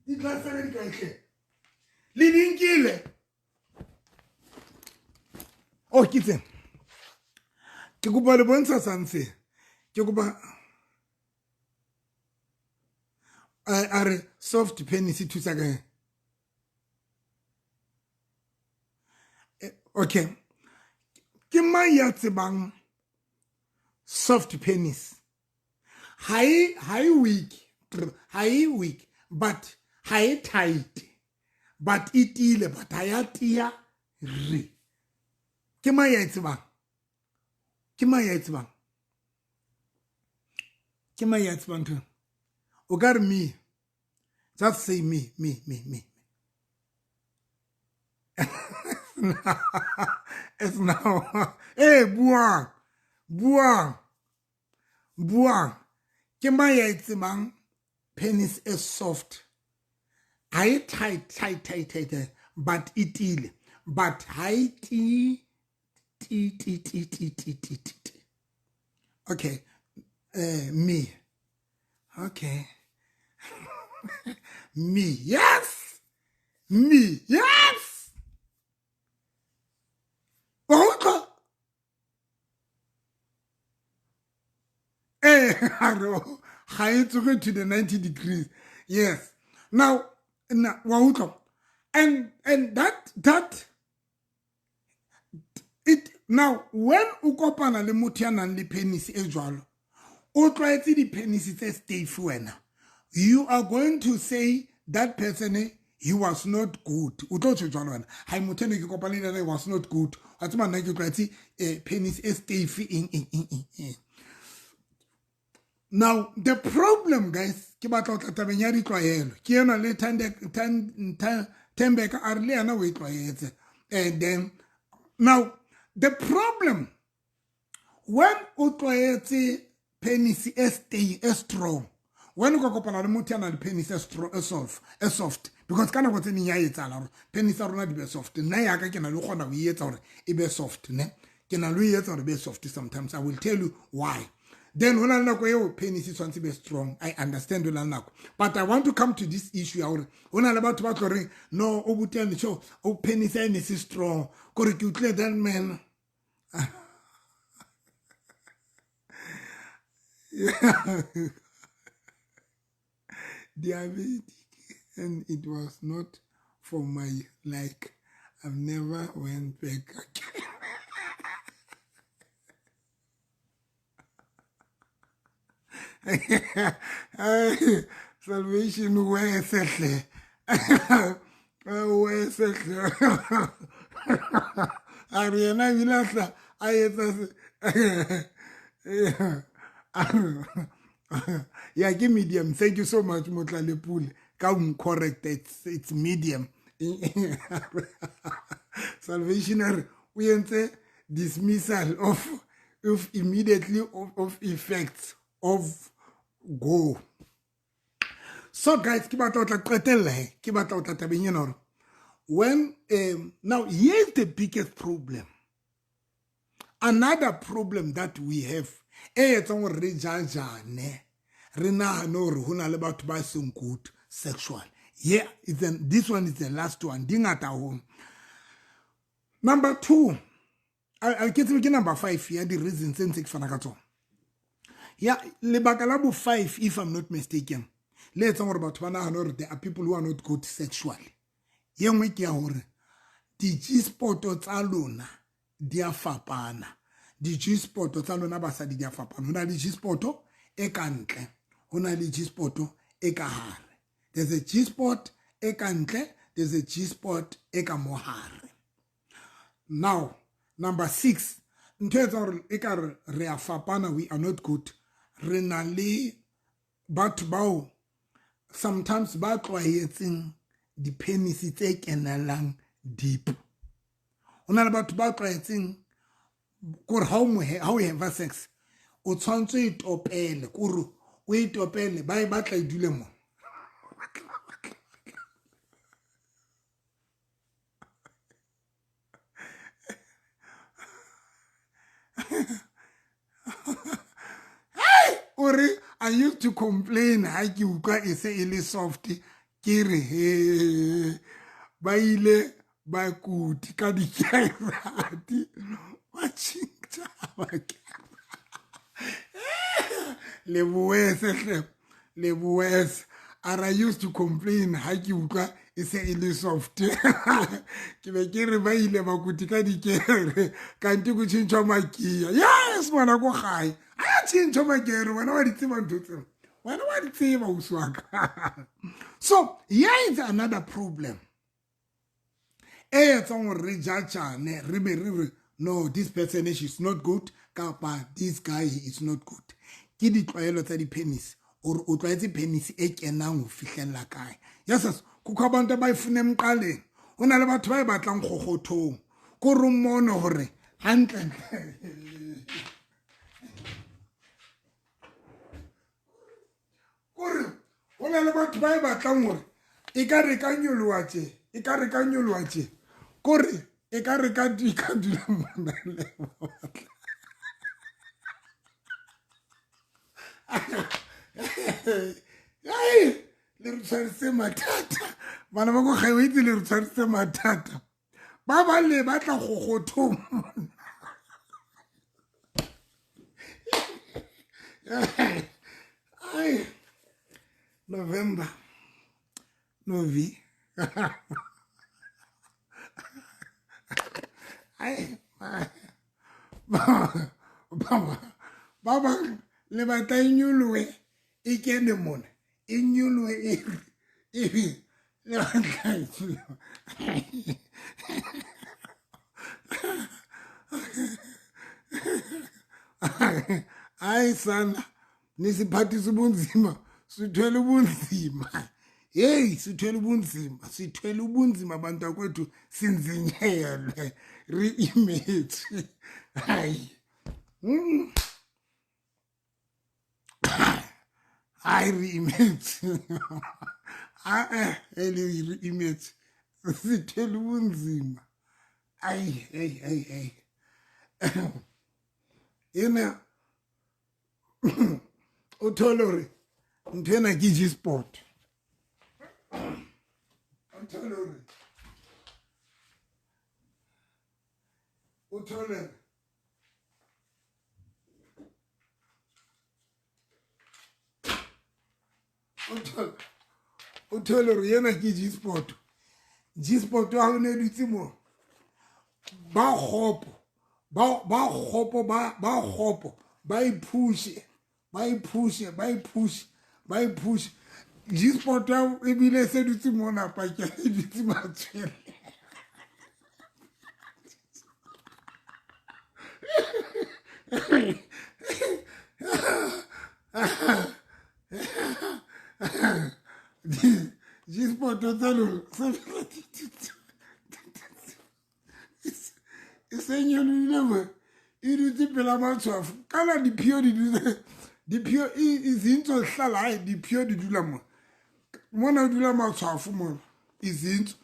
Di-glass tsa ka di kae hle? Le di nkile. Oh, ke tse. Ke kopa le bontsha something. Ke kopa a re soft penis e thusa ka eng? Okay, ke mang ya tsebang soft penis ha e weak, ha e weak, but ha e tight, but e tiile, but ha ya tia re? Ke mang ya e tsebang? Ke mang ya e tsebang? Ke mang ya tsebang ntho? O ka re me, just say me, me, me, me. It's now. Eh, buang, buang, buang. Ke mang ya e tsebang penis e soft, ha e tight, tight, tight, tight, but e tiile, but ha e ti ti ti ti ti ti ti ti? Okay, me. Okay, me. Yes, me. Yes. Wa utlwa? Eh, ga e tsoge to the 90 degrees. Yes. Now na wa utlwa? And that it now, when o kopana le motho ya nang le penis e jwalo, o tlwaetse di-penis tse stiff, wena you are going to say that person, he was not good. O tlo tjho jwalo wena, hai, motho ene ke kopane le yena was not good. Wa tseba, nna ke tlwaetse penis e stiff, eng, eng, eng, eng, eng. Now the problem, guys, ke batla ho tla tabeng ya ditlwaelo. Ke ena le Thembeka a re le yena o e tlwaetse. And then now the problem, when o tlwaetse penis e stay e strong, when o ka kopana le motho ya nang le penis e strong, e soft, because ka nako tse ding ya etsahala hore penis ya rona di be soft. Nna yaka ke na le kgona ho e etsa hore e be soft, ne ke na le ho e etsa hore e be soft sometimes. I will tell you why. Then ho na le nako eo penis e tshwanetse be strong. I understand, ho na le nako, but I want to come to this issue ya hore ho na le batho ba tlo reng, no, o butane so o penis ya ne se strong, kore ke utlwile that man. Diabetic, and it was not for my like. I've never went back again. Salvation wesehle, wesehle. A re yena ebile a tla a etsa ya ke medium. Thank you so much, Motlalepule, ka o correct. It's medium. Salvation a re o entse dismissal of immediately of effects of go. So guys, ke batla ho tla qetella he, ke batla ho tla tabeng ena hore when now here's the biggest problem, another problem that we have e etsang hore re jajane, re nahane hore ho na le batho ba seng good sexual. Yeah, this one is the last one. Di ngata haholo. Number two, ke tsebe ke number five ya di-reasons tse ntse ke fana ka tsona. Ya lebaka la bo five, if I'm not mistaken, le etsang hore batho ba nahane hore there are people who are not good sexually, ye nngwe ke ya hore di-G-spot tsa lona di a fapana. Di-G-spot tsa lona basadi di a fapana. Ho na le G-spot e ka ntle, ho na le G-spot e ka hare. There's a G-spot e ka ntle, there's a G-spot e ka mohare. Now Number 6, ntho e etsang hore ekare re a fapana, we are not good. Re na le batho bao sometimes ba tlwaetseng di-penis tse kenelang deep. Ho na le batho ba tlwaetseng kore ha o have sex o tshwanetse o e topele, kore o e topele, ba e batla e dule mo. Hey, ore I used to complain ha ke utlwa e se e le soft, ke re he ba ile ba kuti ka dikerati ba tšhintšha ba le boese hle le boese. And I used to complain ha ke utlwa e se e le soft, ke be ke re ba ile ba kuti ka dikere kante go tšhintšhwa makia. Yes, ngwana ko gae a tšhintšhwa makere, wena wa di tseba ntho tseo, wena wa di tseba ausi wa ka. So here is another problem e etsang gore re judgeane, re be re re no, this person is not good, kapa this guy is not good. Ke ditlwaelo tsa di-penis, or o tlwaetse penis e kenang ho fihlella kae. Yes, kukho abantu abayifuna emqaleni, ho na le batho ba e batlang kgokgothong, ko re mmone hore hantle kore ho na le batho ba e batlang hore e ka re ka nyoloha tje, e ka re ka nyoloha tje, kore e ka re ka ka dula mona le batla. Ai, le re tshwarisitse mathata bana ba ko gae, o itse le re tshwarisitse mathata. Ba ba le batla kgokgothong. Ai, November, Novi. Ai, ba bang le batla e nyolohe e kene mona, e nyolohe e e le batla e nyolohe. Hayi sana, nisiphathisa ubunzima, sithwele ubunzima. Hey, sithwele ubunzima, sithwele ubunzima bantakwethu, sinzinyelwe re imetswe. Hayi. Hayi, re imetswe. Ah, ele re imetswe. Sithwele ubunzima. Ay, ay, ay, ay. Ena o thole hore ntho ena ke G-spot. O thole hore o thole o thole hore ena ke G-spot. G-spot wa hao ne dutse mo. Ba kgopo, ba kgopo, ba kgopo, ba iphushe, ba iphushe, ba iphushe, ba iphushe. G-spot ya ebile se dutse mona pakeng, e dutse matshwele. G-spot tsa lona e senyelohile mo, e dutse pela matshwafo. Kana diphio di dutse, diphio izintso hlala, hayi diphio di dula mo. Mona o dula matshwafo mona, izintso.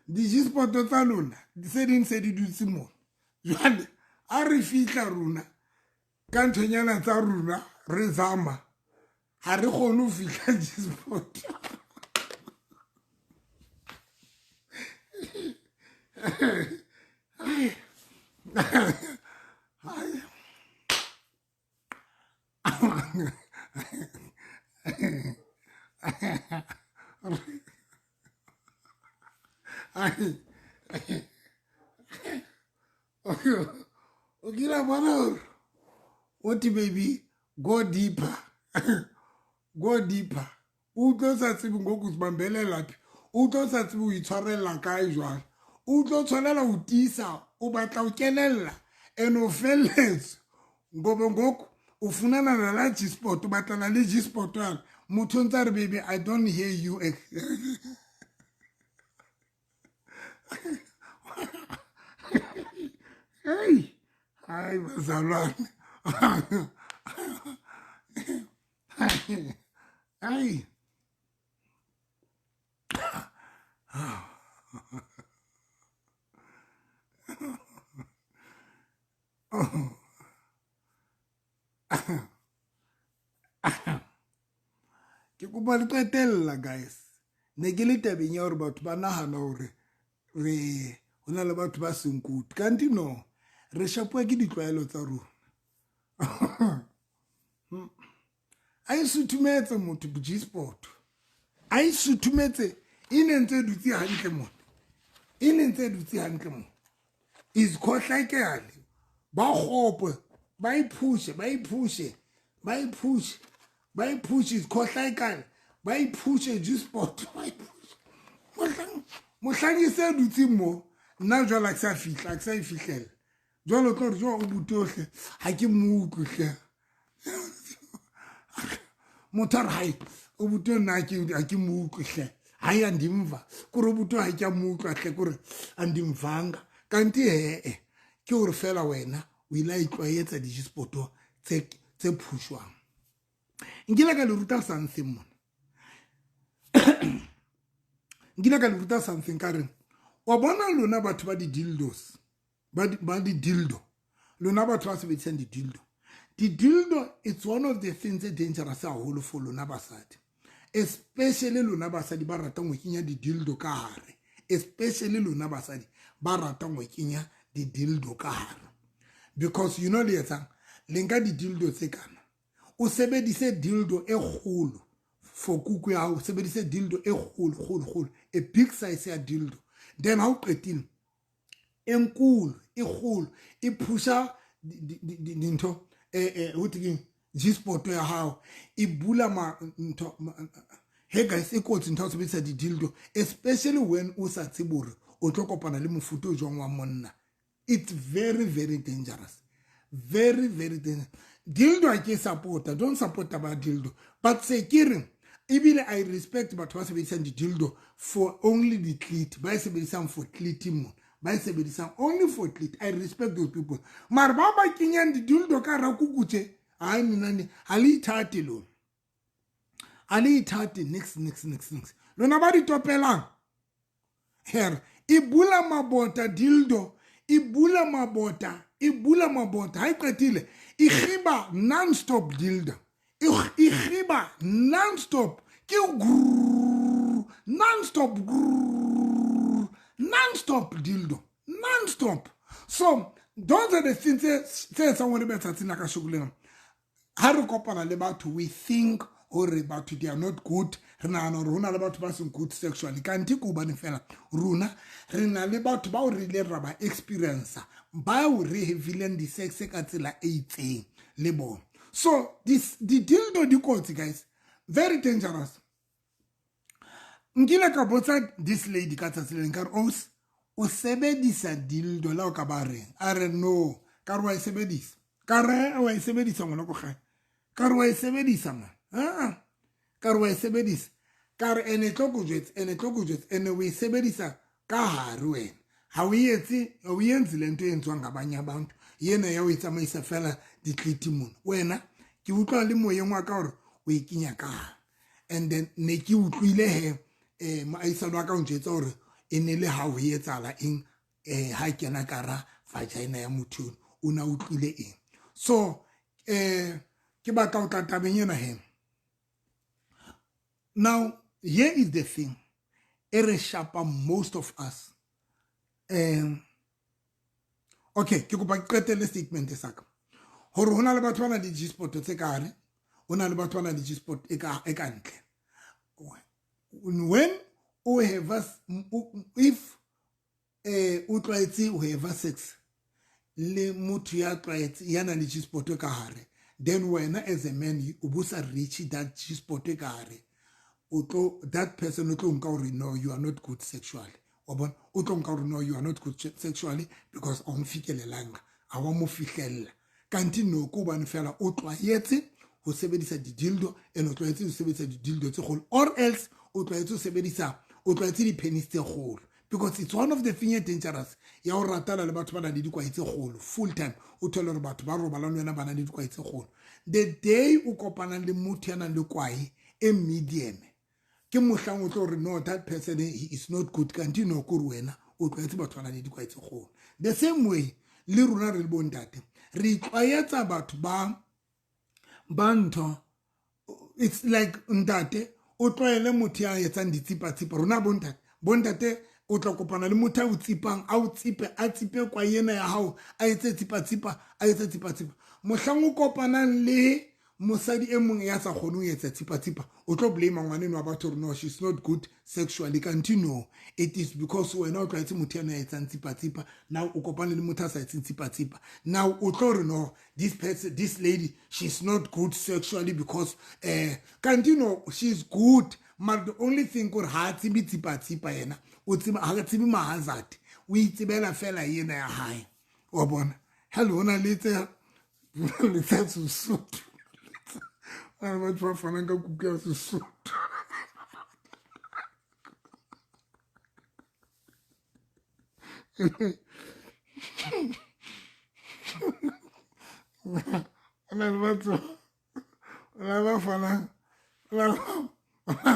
Di G-spot tsa lona di se ding se di dutse mona. Jwale a re fihla rona ka nthonyana tsa rona re zama, ha re kgone ho fihla G-spot. O kile bona hore o te baby go deeper, go deeper. O utlwe o sa tsebe ngoku uzibambelela phi, o utlwe o sa tsebe o itshwarella kae jwale, o O tlo tshwanela ho tiisa, o batla ho kenella and o felletswe ngoba ngoku o funana la G-spot, o batlana le G-spot yana. Motho o ntse a re, baby, I don't hear you. Hey, hi bazalwane. Hey. Ke kopa le qetella guys. Ne ke le tabeng ya hore batho ba nahana hore re ho na le batho ba seng good. Kanti no, re shapuwa ke ditlwaelo tsa rona. A e suthumetse motho G-spot. A e suthumetse e ne ntse dutse hantle mona. E ne ntse dutse hantle mona. Is khohlakele. Ba kgopo, ba iphushe, ba iphushe, ba iphushe, ba iphushe is khohlakele. Ba iphushe G-spot, ba iphushe. Mohlang e se dutse mo, nna jwale ha ke sa fihla, ha ke sa e fihlela. Jwale o tlo re jwale o butohle, ha ke mo utlwe hle. Motho a re hai, o buto nna ha ke mo utlwe hle. Hai andimva. Kore o buto ha ke a mo utlwa hle, kore andimvanga. Kanti he-e, ke hore fela wena o ile a itlwaetsa di-G-spot tse phushwang. Nkile ka le ruta something mona. Nkile ka le ruta something ka re, wa bona lona batho ba di-dildos, ba di-dildo, lona batho ba sebedisang di-dildo. Di-dildo, it's one of the things tse dangerous haholo for lona basadi. Especially lona basadi ba ratang ho kenya di-dildo ka hare. Especially lona basadi ba ratang ho kenya di-dildo ka hare. Because you know le etsang, le nka di-dildo tse kana. O sebedise dildo e kgolo for kuku ya hao, o sebedise dildo e kgolo, kgolo, kgolo, a big size ya dildo. Then ha o qetile, e nkulu, e kgolo, e phusha dintho, ho thwe keng, G-spot ya hao, e bula ma ntho. Hey guys, e kotsi ntho ya ho sebedisa di-dildo, especially when o sa tsebe hore o tlo kopana le mofuta o jwang wa monna. It's very, very dangerous. Very, very dangerous. Dildo ha ke support-a, don't support taba ya dildo. But se ke re, ebile I respect batho ba sebedisang di-dildo for only the clit, ba e sebedisang for clit mona. Ba e sebedisang only for clit. I respect those people. Mara ba ba kenyang di-dildo ka hara kuku tje, hai nna ne, ha le ithate lona. Ha le ithate nix, nix, nix, nix. Lona ba di topelang. Her, e bula mabota dildo, e bula mabota, e bula mabota. Ha e qetile, e kgiba non-stop dildo. E kgiba non-stop. Ke grrrr, non-stop grrrr, non-stop dildo, non-stop. So, those are the things tse etsang hore betsatsing la kasheko lena. Ha re kopana le batho, we think hore batho they are not good. Re nahana hore hona le batho ba seng good sexually. Kanthe ke hobane fela rona re na le batho bao re ileng ra ba experience, bao re hevileng di-sex ka tsela e itseng le bona. So this di-dildo di kotsi guys, very dangerous. Nkile ka botsa this lady ka tsatsi le leng ka re, Os, o sebedisa dildo la o ka ba reng? A re no, ka re wa e sebedisa. Ka re wa e sebedisa ngwana ko gae. Ka re wa e sebedisa man. Ah, ka re wa e sebedisa. Ka re ene tlo go jwetse, ene tlo go jwetse, ene o e sebedisa ka hare wena. Ha o etse, ha o entse le ntho e entswang ngabanye abantu. Yena ya o e tsamaisa fela ditliti mona. Wena ke utlwa le moyeng wa ka hore o e kenya ka hare. And then ne ke utlwile he, moahisani wa ka o njwetsa hore e ne le ha ho etsahala eng, ha kena ka ra vagina ya motho eno, o na utlwile eng. So ke batla ho tla tabeng ena he. Now here is the thing e re shapang most of us. Okay, ke kopa ke qetelle statement sa ka. Hore hona le batho ba nang le G-spot tse ka hare, ho na le batho ba nang le G-spot e ka ntle. When o have if o tlwaetse ho have sex le motho ya tlwaetse ya nang le G-spot ka hare, then wena as a man o bo sa reach that G-spot ka hare, o tlo that person o tlo nka hore no, you are not good sexually. Wa bona, o tlo nka gore no, you are not good sexually because a o mfikelelanga, a wa mo fihlella. Kanti no, ke hobane fela o tlwaetse ho sebedisa di-dildo, and o tlwaetse ho sebedisa di-dildo tse kgolo, or else o tlwaetse ho sebedisa, o tlwaetse di-penis tse kgolo, because it's one of the thing e dangerous ya ho ratana le batho ba nang le dikwae tse kgolo full time. O thole hore batho ba robalang le wena ba nang le dikwae tse kgolo. The day o kopanang le motho ya nang le kwae e medium, ke mohlang o tlo re no, that person, he is not good. Kanti no, ke hore wena o tlwaetse batho ba nang le dikwae tse kgolo. The same way le rona re le bontate, re itlwaetsa batho ba ntho. It's like ntate o tlwaele motho ya etsang ditsipa-tsipa. Rona bontate o tla kopana le motho a o tsipang, a o tsipe, a tsipe kwa ena ya hao, a etse tsipa-tsipa, a etse tsipa-tsipa. Mohlang o kopanang le mosadi e mong ya sa kgoneng ho etsa tsipa-tsipa, o tlo blame ngwaneno wa batho hore no, she's not good sexually. Kanti no, it is because wena o tlwaetse motho ena ya etsang tsipa-tsipa. Now o kopane le motho a sa etseng tsipa-tsipa, now o tlo re no, this person, this lady, she's not good sexually, because kanti no, she's good, but the only thing kore ha a tsebe tsipa-tsipa. Yena o tseba, ha a tsebe mahazard, o itsebela fela ena ya hae. Wa bona, hello, ho na le tse, le tsa Sesotho, batho ba fanang ka kuku ya Sesotho. Ho na le batho, ho na le ba fanang, ho na le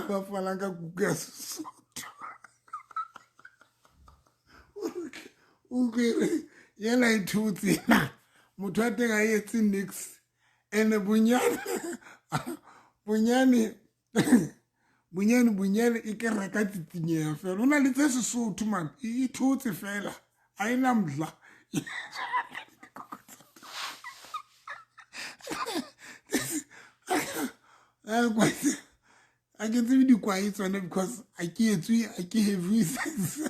ba fanang ka kuku ya Sesotho. O kere yena e thotse na motho wa teng a etse nix, ene bonyane bonyane bonyane bonyane e ke reka tsitsinyeha fela. O na le tse Sesotho man, e thotse fela, a e na mdla. A ke tsebe dikwae tsone because a ke etswe, a ke heavy sex.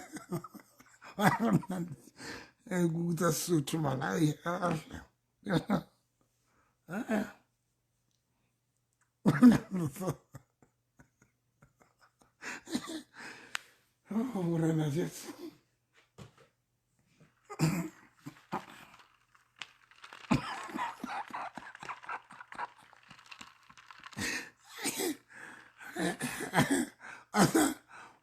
Kuku tsa Sesotho man, ai. Oh, Morena Jesu.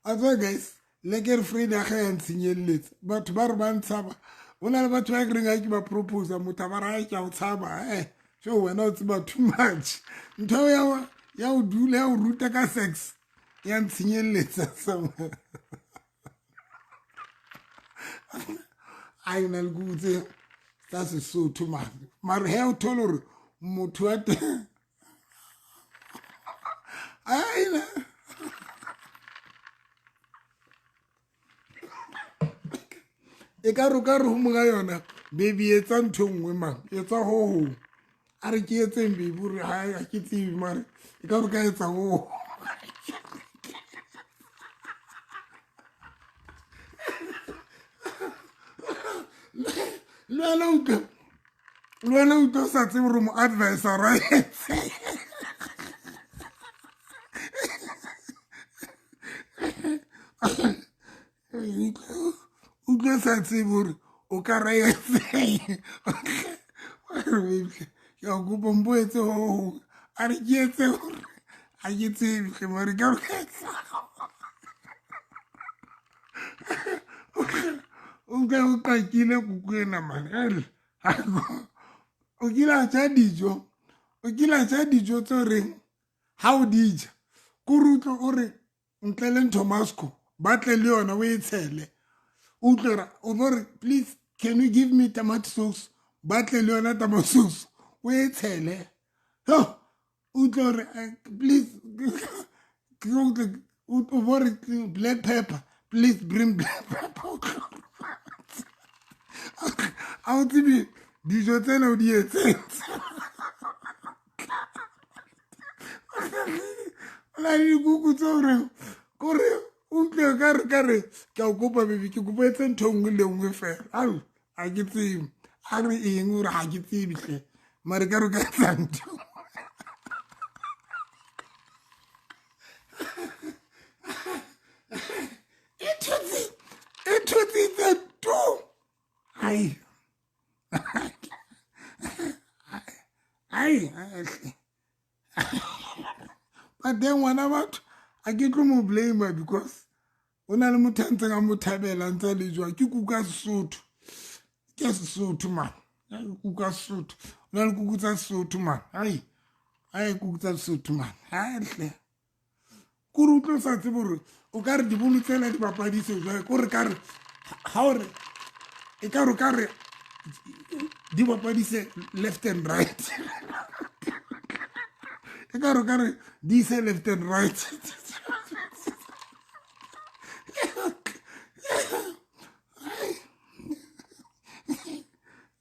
A tswa guys, le ke re Friday ga ya ntshenyelletsa. Batho ba re ba ntshaba. Ho na le batho ba kereng ha ke ba proposa, motho a ba re ke a o tshaba, so wena o tseba too much. Ntho ya o dula ya o ruta ka sex ya ntshenyelletsa somewhere. A na le kuku tse tsa Sesotho mane, mare he o thole hore motho wa teng aina e ka re o ka re ho monga yona, baby, etsa ntho e nngwe man, etsa ho hong. A re ke etseng, baby? O re ha ke tsebe, mare e ka re o ka etsa ho. Le wena utlwa, le wena utlwa o sa tsebe gore mo advisor a etse. Utlwa sa tsebe gore o ka ra etseng. Ke a kopa, mpo etse ho hong. A re ke etse gore a ke tsebe hle, mare ka re etsa. O nka o qakile kuku ena man. Ele o kile a ja dijo, o kile a ja dijo tse reng ha o di ja kore utlwe o re ntle le nthomasco, ba tle le yona o e tshele. O utlwe o bo re, please, can you give me tomato sauce? Ba tle le yona tomato sauce, o e tshele. Ho utlwe gore please, o bo re black pepper, please bring black pepper. A o tsebe dijo tsena o di etsetse. O na le dikuku tse ore kore utlwe ka re, ka re ke a kopa, baby, ke kopa etse ntho e nngwe le nngwe fela. Ao, a ke tsebe a re eng, ore ga ke tsebe hle, mare ka re ka etsa ntho e thotse. But then ngwana batho a ke tlo mo blame because o na le motho a ntseng a mo thabela ntse a le jwang. Ke kuka Sesotho, ke Sesotho man, kuka Sesotho, o na le kuku tsa Sesotho man. Ai ai, kuku tsa Sesotho man. Hatle kore o tlo sa tsebe gore o ka re dibolo tsela di bapadise jwang, kore ka re ha o re e ka re ka re di bapadise left and right, e ka re ka re di ise left and right.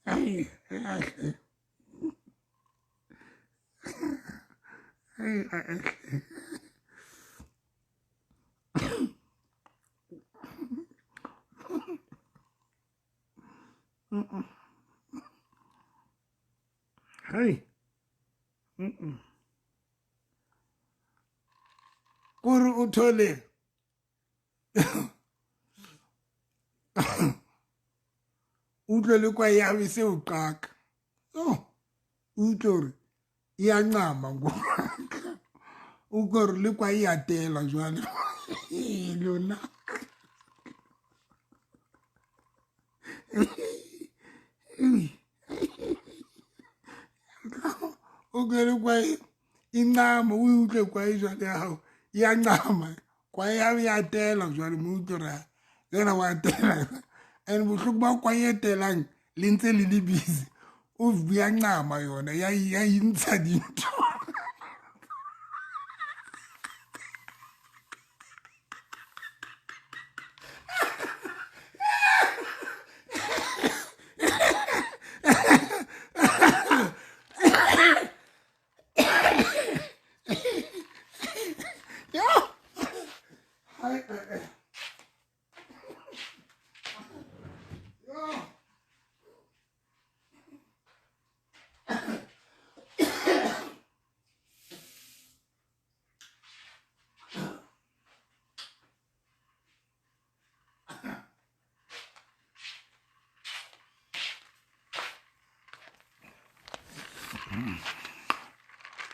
Ai ai ai ai. Hey. Kore o thole utlwe le kwa ya be se o qaka. Oh, utlwe hore e a ncama ngo. Utlwe hore le kwa e atela jwale. Lona. Utlwe le kwa e ncama, o utlwe kwa e jwale ya hao. E a ncama. Kwa ya atela jwale, mo utlwe hore yena wa atela. And bohloko ba kwa e etelang le ntse le le busy. O ya ncama yona, ya ya intsha dintho.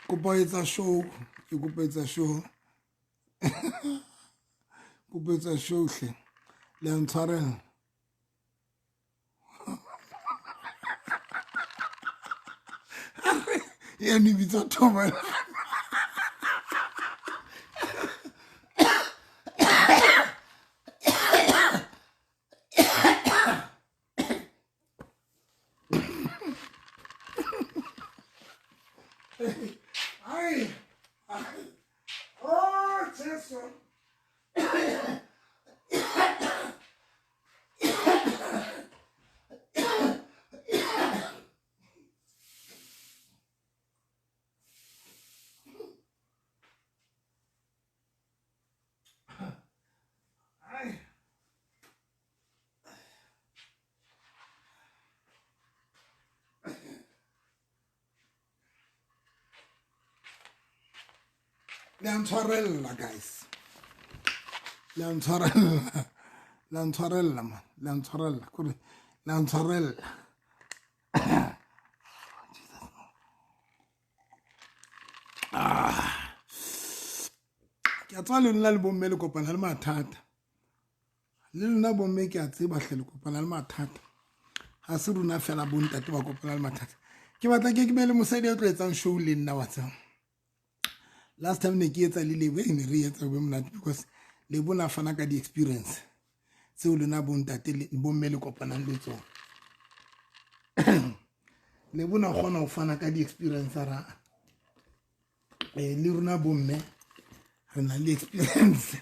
Kopo etsa show, ke kopo etsa show. Kopo etsa show hle. Le a ntshwarela. Ya ni bitsa thoba. Ai. Oh, Jesu. Ai. Le a ntshwarella guys. Le a ntshwarella. Le a ntshwarella man. Le a ntshwarella. Kore le a ntshwarella. Ah. Ke a tswa le lona le bomme le kopana le mathata. Le lona bomme ke a tseba hle le kopana le mathata. Ha se rona fela bontate ba kopana le mathata. Ke batla ke be le mosadi a tlo etsang show le nna wa tseba. Last time ne ke etsa le Lebo, ne re etsa be monate because Lebo na fana ka di-experience tseo lona bontate le bomme le kopanang le tsona. Lebo na kgona ho fana ka di-experience ra le rona bomme re na le experience.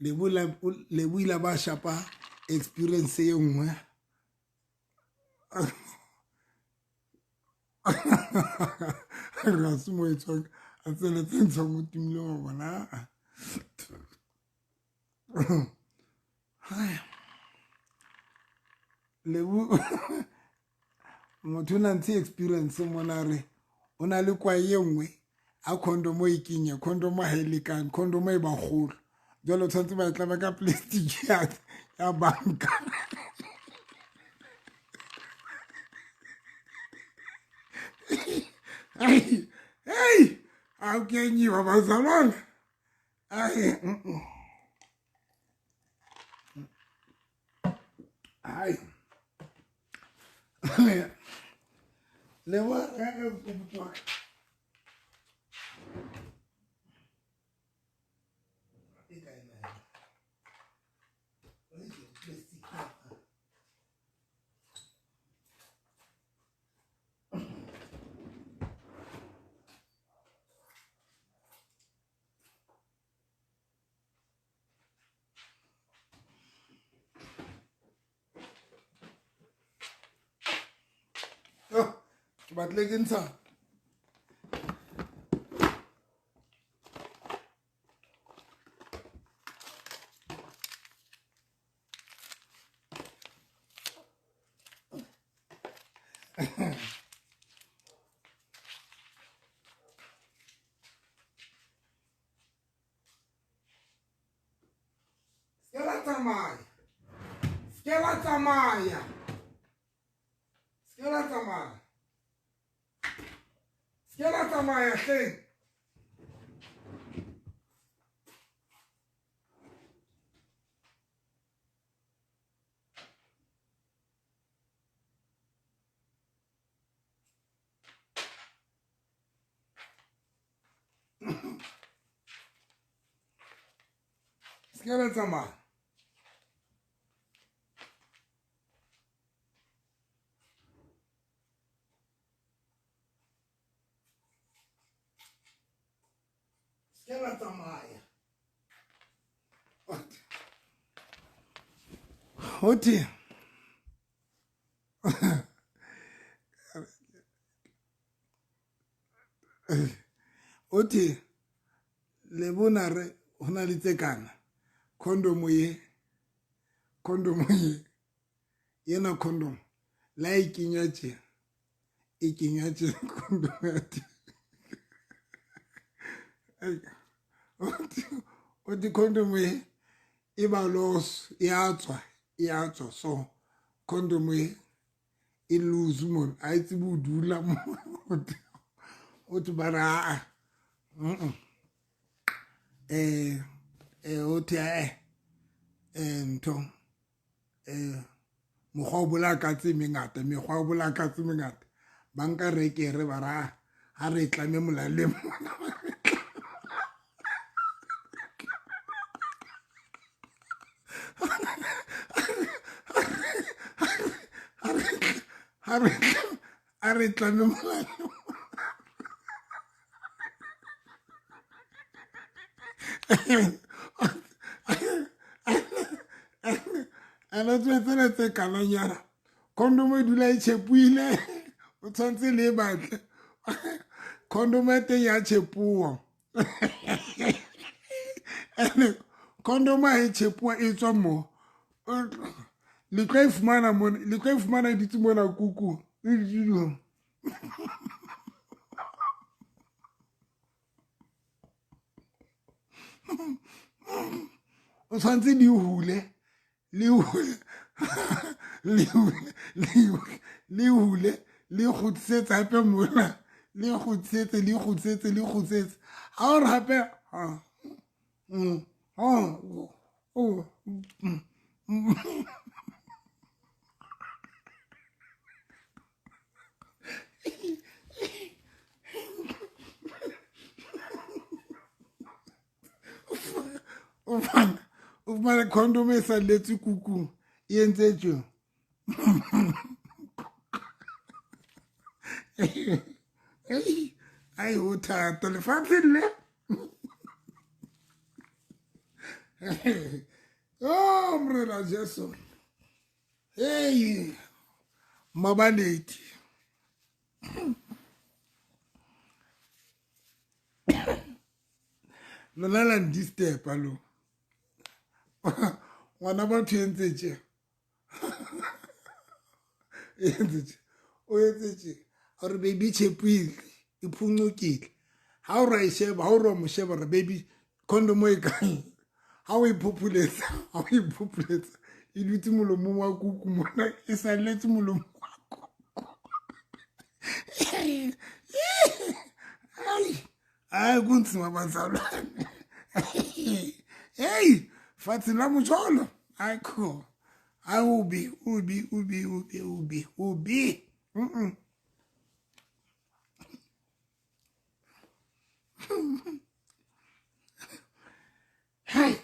Lebo ile ba shapa experience e nngwe. Re se mo etswang a tsela tse ntshang mo timile wa bona. Lebo motho o na ntse experience mona re o na le kwa e nngwe a condom e kenya, condom ha e lekane, condom e ba kgolo. Jwale o tshwanetse ba e tlama ka plastic ya banka. Hey, hey, awukenyiwa bazalwane. Hayi. Hayi. Le wa ke batle ke ntsha se la tsamaya se la tsamaya se la tsamaya hleng. Se la tsamaya. Se la tsamaya. Hothi othi le bona re hona le tse kana condom ye yena condom la e kenywa tje e kenywa tje condom ya teng. Othi condom ye e ba los e a tswa so condom ye e loose mo a itse bo dula mo othi ba ra othi ntho mokgwa o bolaya katse mengata mekgwa o bolaya katse mengata ba nka rekere ba ra ha re tlame molaleng mona. Ha re tlame molaleng. Ana tswetsele tse kananyana condom e dula e tjhepuile o tshwanetse le e batle condom ya teng ya tjhepuwa ene condom ha e tjhepuwa e tswa mo le tlo e fumana mona le tlo e fumana e dutse mona kuku o tshwanetse di hule le hule le kgutlisetse hape mona le kgutlisetse le kgutlisetse le kgutlisetse ha o re hape o fumana condom e salletse kukung e entse tjena. Ai ho thata lefatsheng le. Oh Morena Jesu. Hey mabaleti. Lona la ndisturb lo. Ngwana batho entse tje. Entse tje. O entse tje. Hore baby tjhepuile, e phunyukile. Ha o ra e sheba, ha o ro mo sheba re baby condom e kae? Ha o e phopholetsa, ha o e phopholetsa. E dutse molomong wa kuku mona, e salletse molomong wa kuku. Hayi, kunzima bazalwane. Hey, fatshe la mojolo. Ayikho. Hayi, ubi ubi ubi ubi ubi ubi. Hey.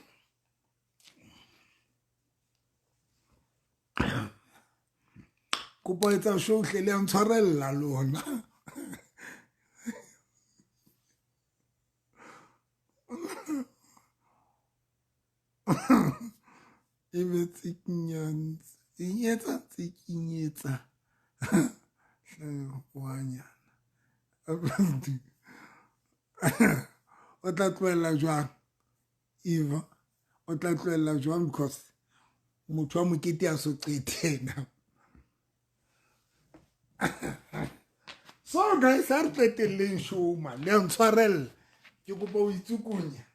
Kopo etsa show hle le ntshwarella lona. E be tsikinyetsa tsikinyetsa wanyana. O tla tlohella jwang Eva? O tla tlohella jwang? Because motho wa mokete a so qetena. So guys, ha re qetelleng show ma le ntshwarella. Ke kopa o itsukunya.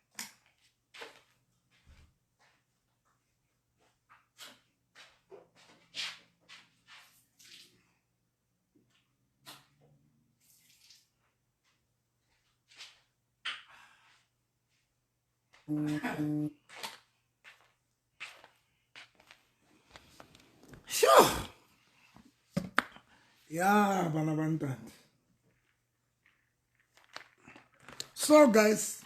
Sure. Ya bana ba ntate. So guys,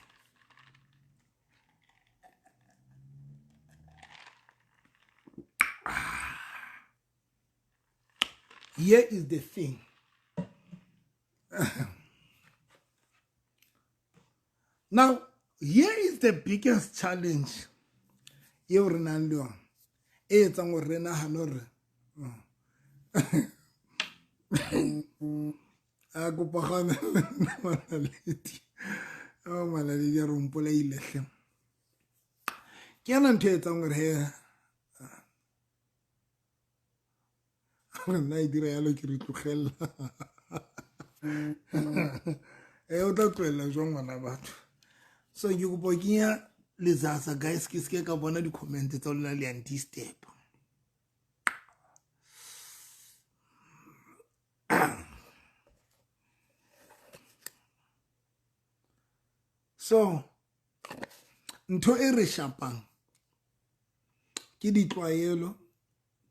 here is the thing. Now, here is the biggest challenge eo re nang le yona e etsang gore re nagane gore a kopagane manaledi a manaledi a re mpolaile hle. Ke yona ntho e etsang gore he nna e dira yalo ke re tlogelela. E o tla tlohella jwang ngwana batho? So ke kopa kenya letsatsa guys, ke seke ka bona di-comment tsa lona le yang disturb. So ntho e re shapang ke ditlwaelo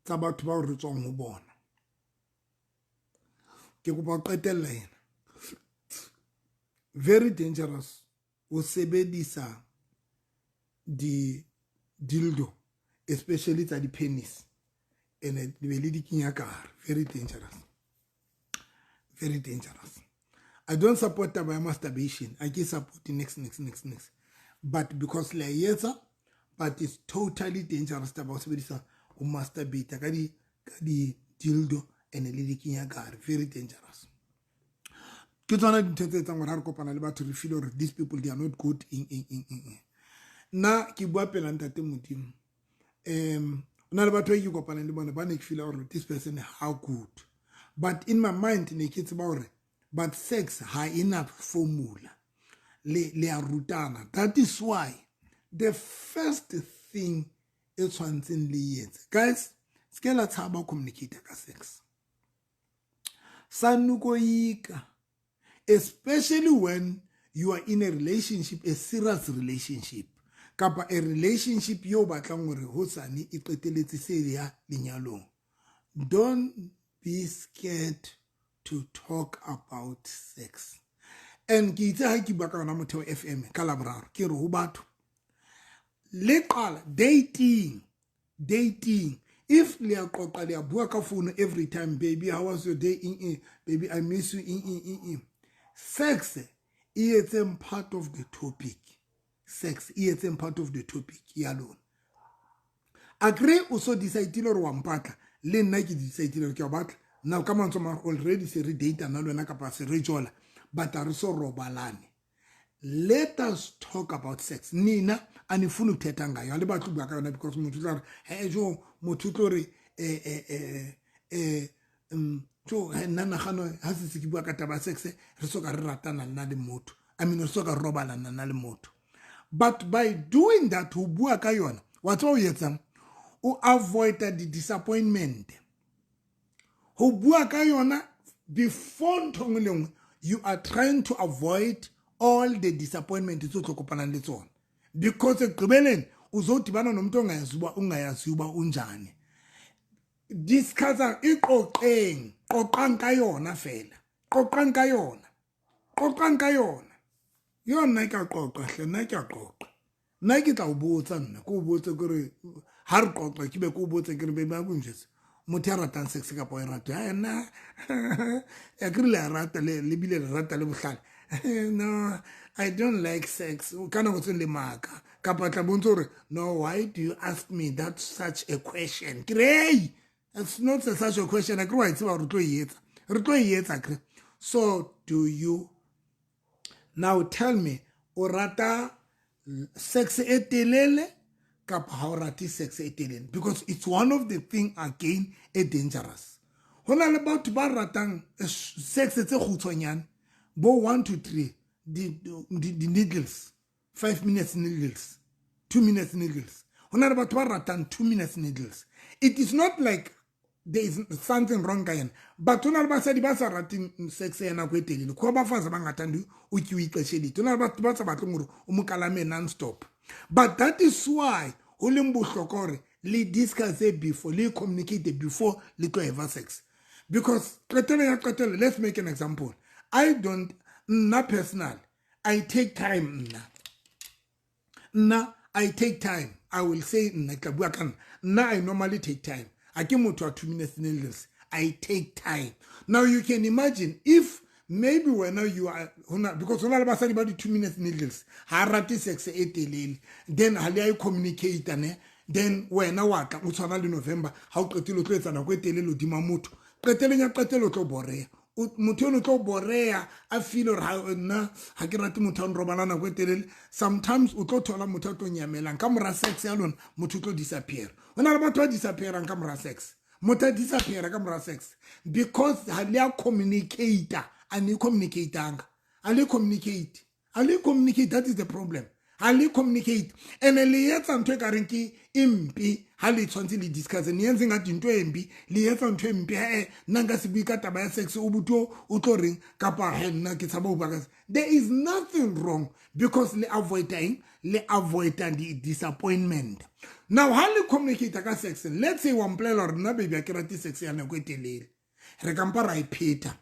tsa batho bao re tswang ho bona. Ke kopa ho qetella ena. Very dangerous o sebedisa di dildo, especially tsa di-penis, and di be le di kenya ka hare. Very dangerous, very dangerous. I don't support taba ya masturbation. I ke support next next next next, but because le a etsa, but it's totally dangerous taba ho sebedisa ho masturbate ka di dildo and le di kenya ka hare. Very dangerous. Ke tsona dintho tse etsang gore ha re kopana le batho re feel gore these people, they are not good in in in in. Nna ke bua pela ntate Modimo. Na le batho ba ke kopanang le bona ba ne ke feel gore this person how good, but in my mind ne ke tseba gore but sex ha ena formula, le a rutana. That is why the first thing e tshwantseng le etse guys, se ke la tshaba communicate ka sex. Sanukoyika, especially when you are in a relationship, a serious relationship, kapa a relationship yo batlang hore hosane e qeteletse se ya lenyalong. Don't be scared to talk about sex. And ke itse ha ke bua ka yona Motheo FM ka Laboraro, ke re ho batho le qala dating, if le a qoqa, le a bua ka phone every time, baby, how was your day, in baby, I miss you, in sex e etseng part of the topic. Sex e etseng part of the topic ya lona. Agree o so decide hore wa mpatla, le nna ke decide hore ke a batla. Now ka mantswe ma already se re date na le wena kapa se re jola, but a re so robalane. Let us talk about sex. Nina anifuni ukuthetha ngayo, ale batho bua ka yona, because motho tla re he jo, motho tlo re jo nna nagano ha se ke bua ka taba sex re so ka re ratana nna le motho, I mean re so ka robalana nna le motho. But by doing that, ho bua ka yona, wa tseba o etsang, o avoid the disappointment. Ho bua ka yona before ntho nngwe le nngwe, you are trying to avoid all the disappointment tse o tlo kopanang le tsona, because ekugqibeleni uzodibana nomuntu ongayazi uba ungayazi uba unjani. Discussa, iqoqeng, qoqang ka yona fela, qoqang ka yona, qoqang ka yona. Yo, nna ke a qoqa hle, nna ke a qoqa. Nna ke tla o botsa, nna ke o botse kore ha re qoqa, ke be ke o botse ke re, baby, a ko njwetse, motho ya ratang sex kapa o e rate? Ha nna ya ke re le a rata, le bile le rata le bohlale. No, I don't like sex. Ka nako tse le maka kapa tla bontse gore, no, why do you ask me that such a question? Ke re, hey, it's not such a question. A ke re wa e tseba gore tlo e etsa, re tlo e etsa kre. So do you now tell me, o rata sex e telele kapa ha o rate sex e telele? Because it's one of the thing again e dangerous. Ho na le batho ba ratang sex tse kgutshwanyane, bo 1 to 3 di needles, 5 minutes needles, 2 minutes needles. Ho na le batho ba ratang 2 minutes needles. It is not like there is something wrong ka yena, but ho na le basadi ba sa rateng sex ya nako e telele. Kho bafazi abangathandi utyiwa ixesha elide. Ho na le batho ba sa batleng hore o mo kalame non stop. But that is why ho leng bohlokwa hore le discuss before, le communicate before le tlo have sex, because qetelo ya qetelo, let's make an example. I don't, nna personal, I take time. Nna I take time. I will say, nna ke tla bua ka nna. Nna I normally take time. A ke motho wa 2 minutes needles. I take time. Now you can imagine if maybe wena you are hona, because hona le basadi ba di 2 minutes needles, ha rate sex e telele, then ha le a e communicate ne, then wena wa tla o tshwana le November, ha o qetile o tlo etsa nako e telele hodima motho. Qeteleng ya qetelo o tlo boreya motho eno, tlo boreya, a feel gore nna ga ke rate motho a nrobala nako e telele. Sometimes o tlo thola motho a tlo nyamelang ka mora sex ya lona, motho o tlo disappear. Ho na le batho ba disappearang ka mora sex, motho a disappeara ka mora sex because ha le a communicate, a ne communicatanga, a le communicate, a le communicate. That is the problem. Ha le communicate and le etsa ntho e ka reng ke empe. Ha le tshwanetse le discuss, ne entse ngathi ntho e mpe, le etsa ntho e mpe. He, nna nka se bue ka taba ya sex, o buto o tlo reng? Kapa he, nna ke tshaba ho bua ka. There is nothing wrong, because le avoida eng? Le avoida di disappointment. Now ha le communicate ka sex, let's say wa mpolela gore, nna baby, a ke rate sex ya nako e telele, re kampa ra e pheta.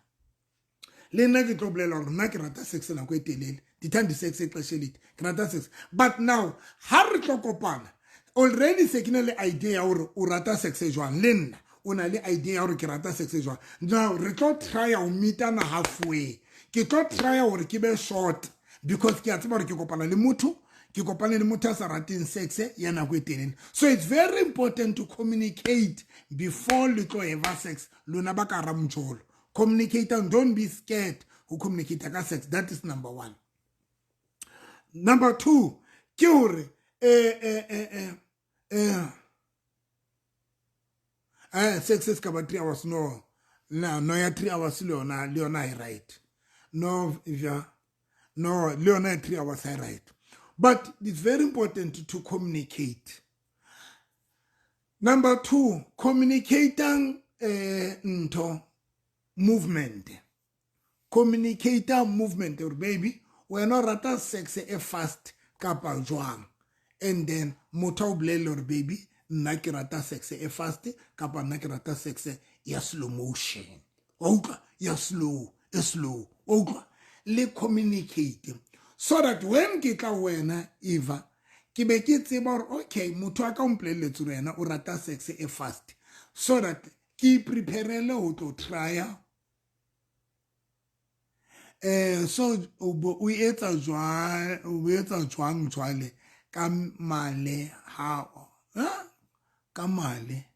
Le nna ke tlo bolela gore nna ke rata sex nako e telele, ndithanda isex ixesha elide, ke rata sex. But now ha re tlo kopana, already se ke na le idea ya gore o rata sex e jwang, le nna o na le idea ya gore ke rata sex e jwang. Now re tlo trya ho meetana halfway. Ke tlo trya gore ke be short because ke a tseba gore ke kopana le motho, ke kopane le motho a sa rateng sex ya nako e telele. So it's very important to communicate before le tlo have sex, lona ba ka hara mojolo. Communicate and don't be scared ho communicate ka sex. That is number one. Number two ke hore sex se ka ba 3 hours. No, no, no, ya 3 hours le yona ha e right. No, ja, no, le yona ya 3 hours ha e right. But it's very important to communicate. Number two, communicating ntho movement. Communicate movement or baby, wena o rata sex e fast kapa jwang? And then motho o bolelle gore, baby, nna ke rata sex e fast kapa nna ke rata sex ya slow motion, wa utlwa, ya slow, e slow, wa utlwa. Le communicate so that when ke tla wena Eva, ke be ke tseba gore, okay, motho a ka o mpolelletse gore yena o rata sex e fast, so that ke preparele ho tlo trya. So o etsa jwang, o etsa jwang jwale ka male ha ka male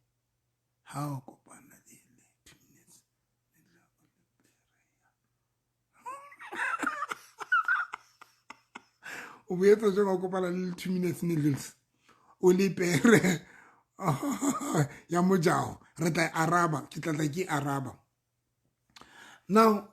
ha o kopana le 2 minutes? O bo etsa jwang ha o kopana le 2 minutes needles, o le pere ya mojaho? Re tla e araba, ke tla tla ke araba. Now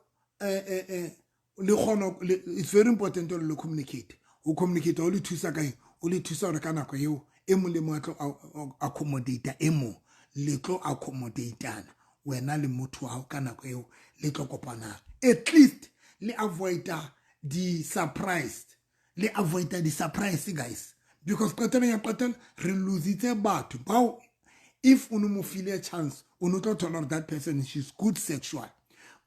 le kgona, it's very important hore le communicate. O communicate o le thusa ka eng? O le thusa hore ka nako eo e mong le mong a tlo accommodate e mong, le tlo accommodatana wena le motho wa hao ka nako eo le tlo kopanang. At least le avoida Di-surprise, le avoida di-surprise, guys, because qetelong ya qetelo re lositse batho bao. If o no mo file chance, o no tlo thola gore that person, she's good sexual.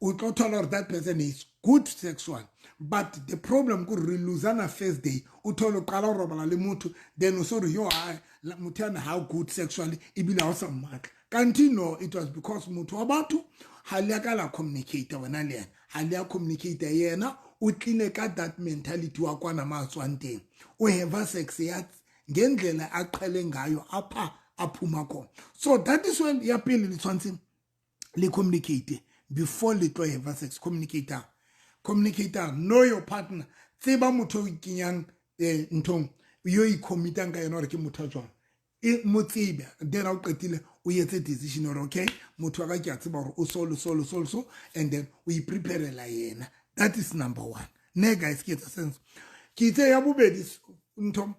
O tlo thola gore that person is good sexual, but the problem ke re losana first day. O thole o qala go robala le motho, then o so re, yo, hai, motho yana how good sexually, ebile ha o sa mmatla. Kanti no, it was because motho wa batho ha le ka la communicate wena le yena, ha le ya communicate. Yena o tlile ka that mentality wa kwana ma tswang teng, o have sex ya ngendlela aqhele ngayo apha aphuma khona. So that is when ya pele le tshwanetse le communicate before le tlo have sex. Communicate, communicate, know your partner. Tseba motho o kenyang nthong yo i-commitang ka yena gore ke motho a jwang, e mo tsebe. Then ha o qetile, o etse decision gore, okay, motho wa ka ke a tseba gore o so le so le so le so, and then o ipreparela yena. That is number one, ne guys? Ke etsa sense? Ke itse ya bobedi ntho,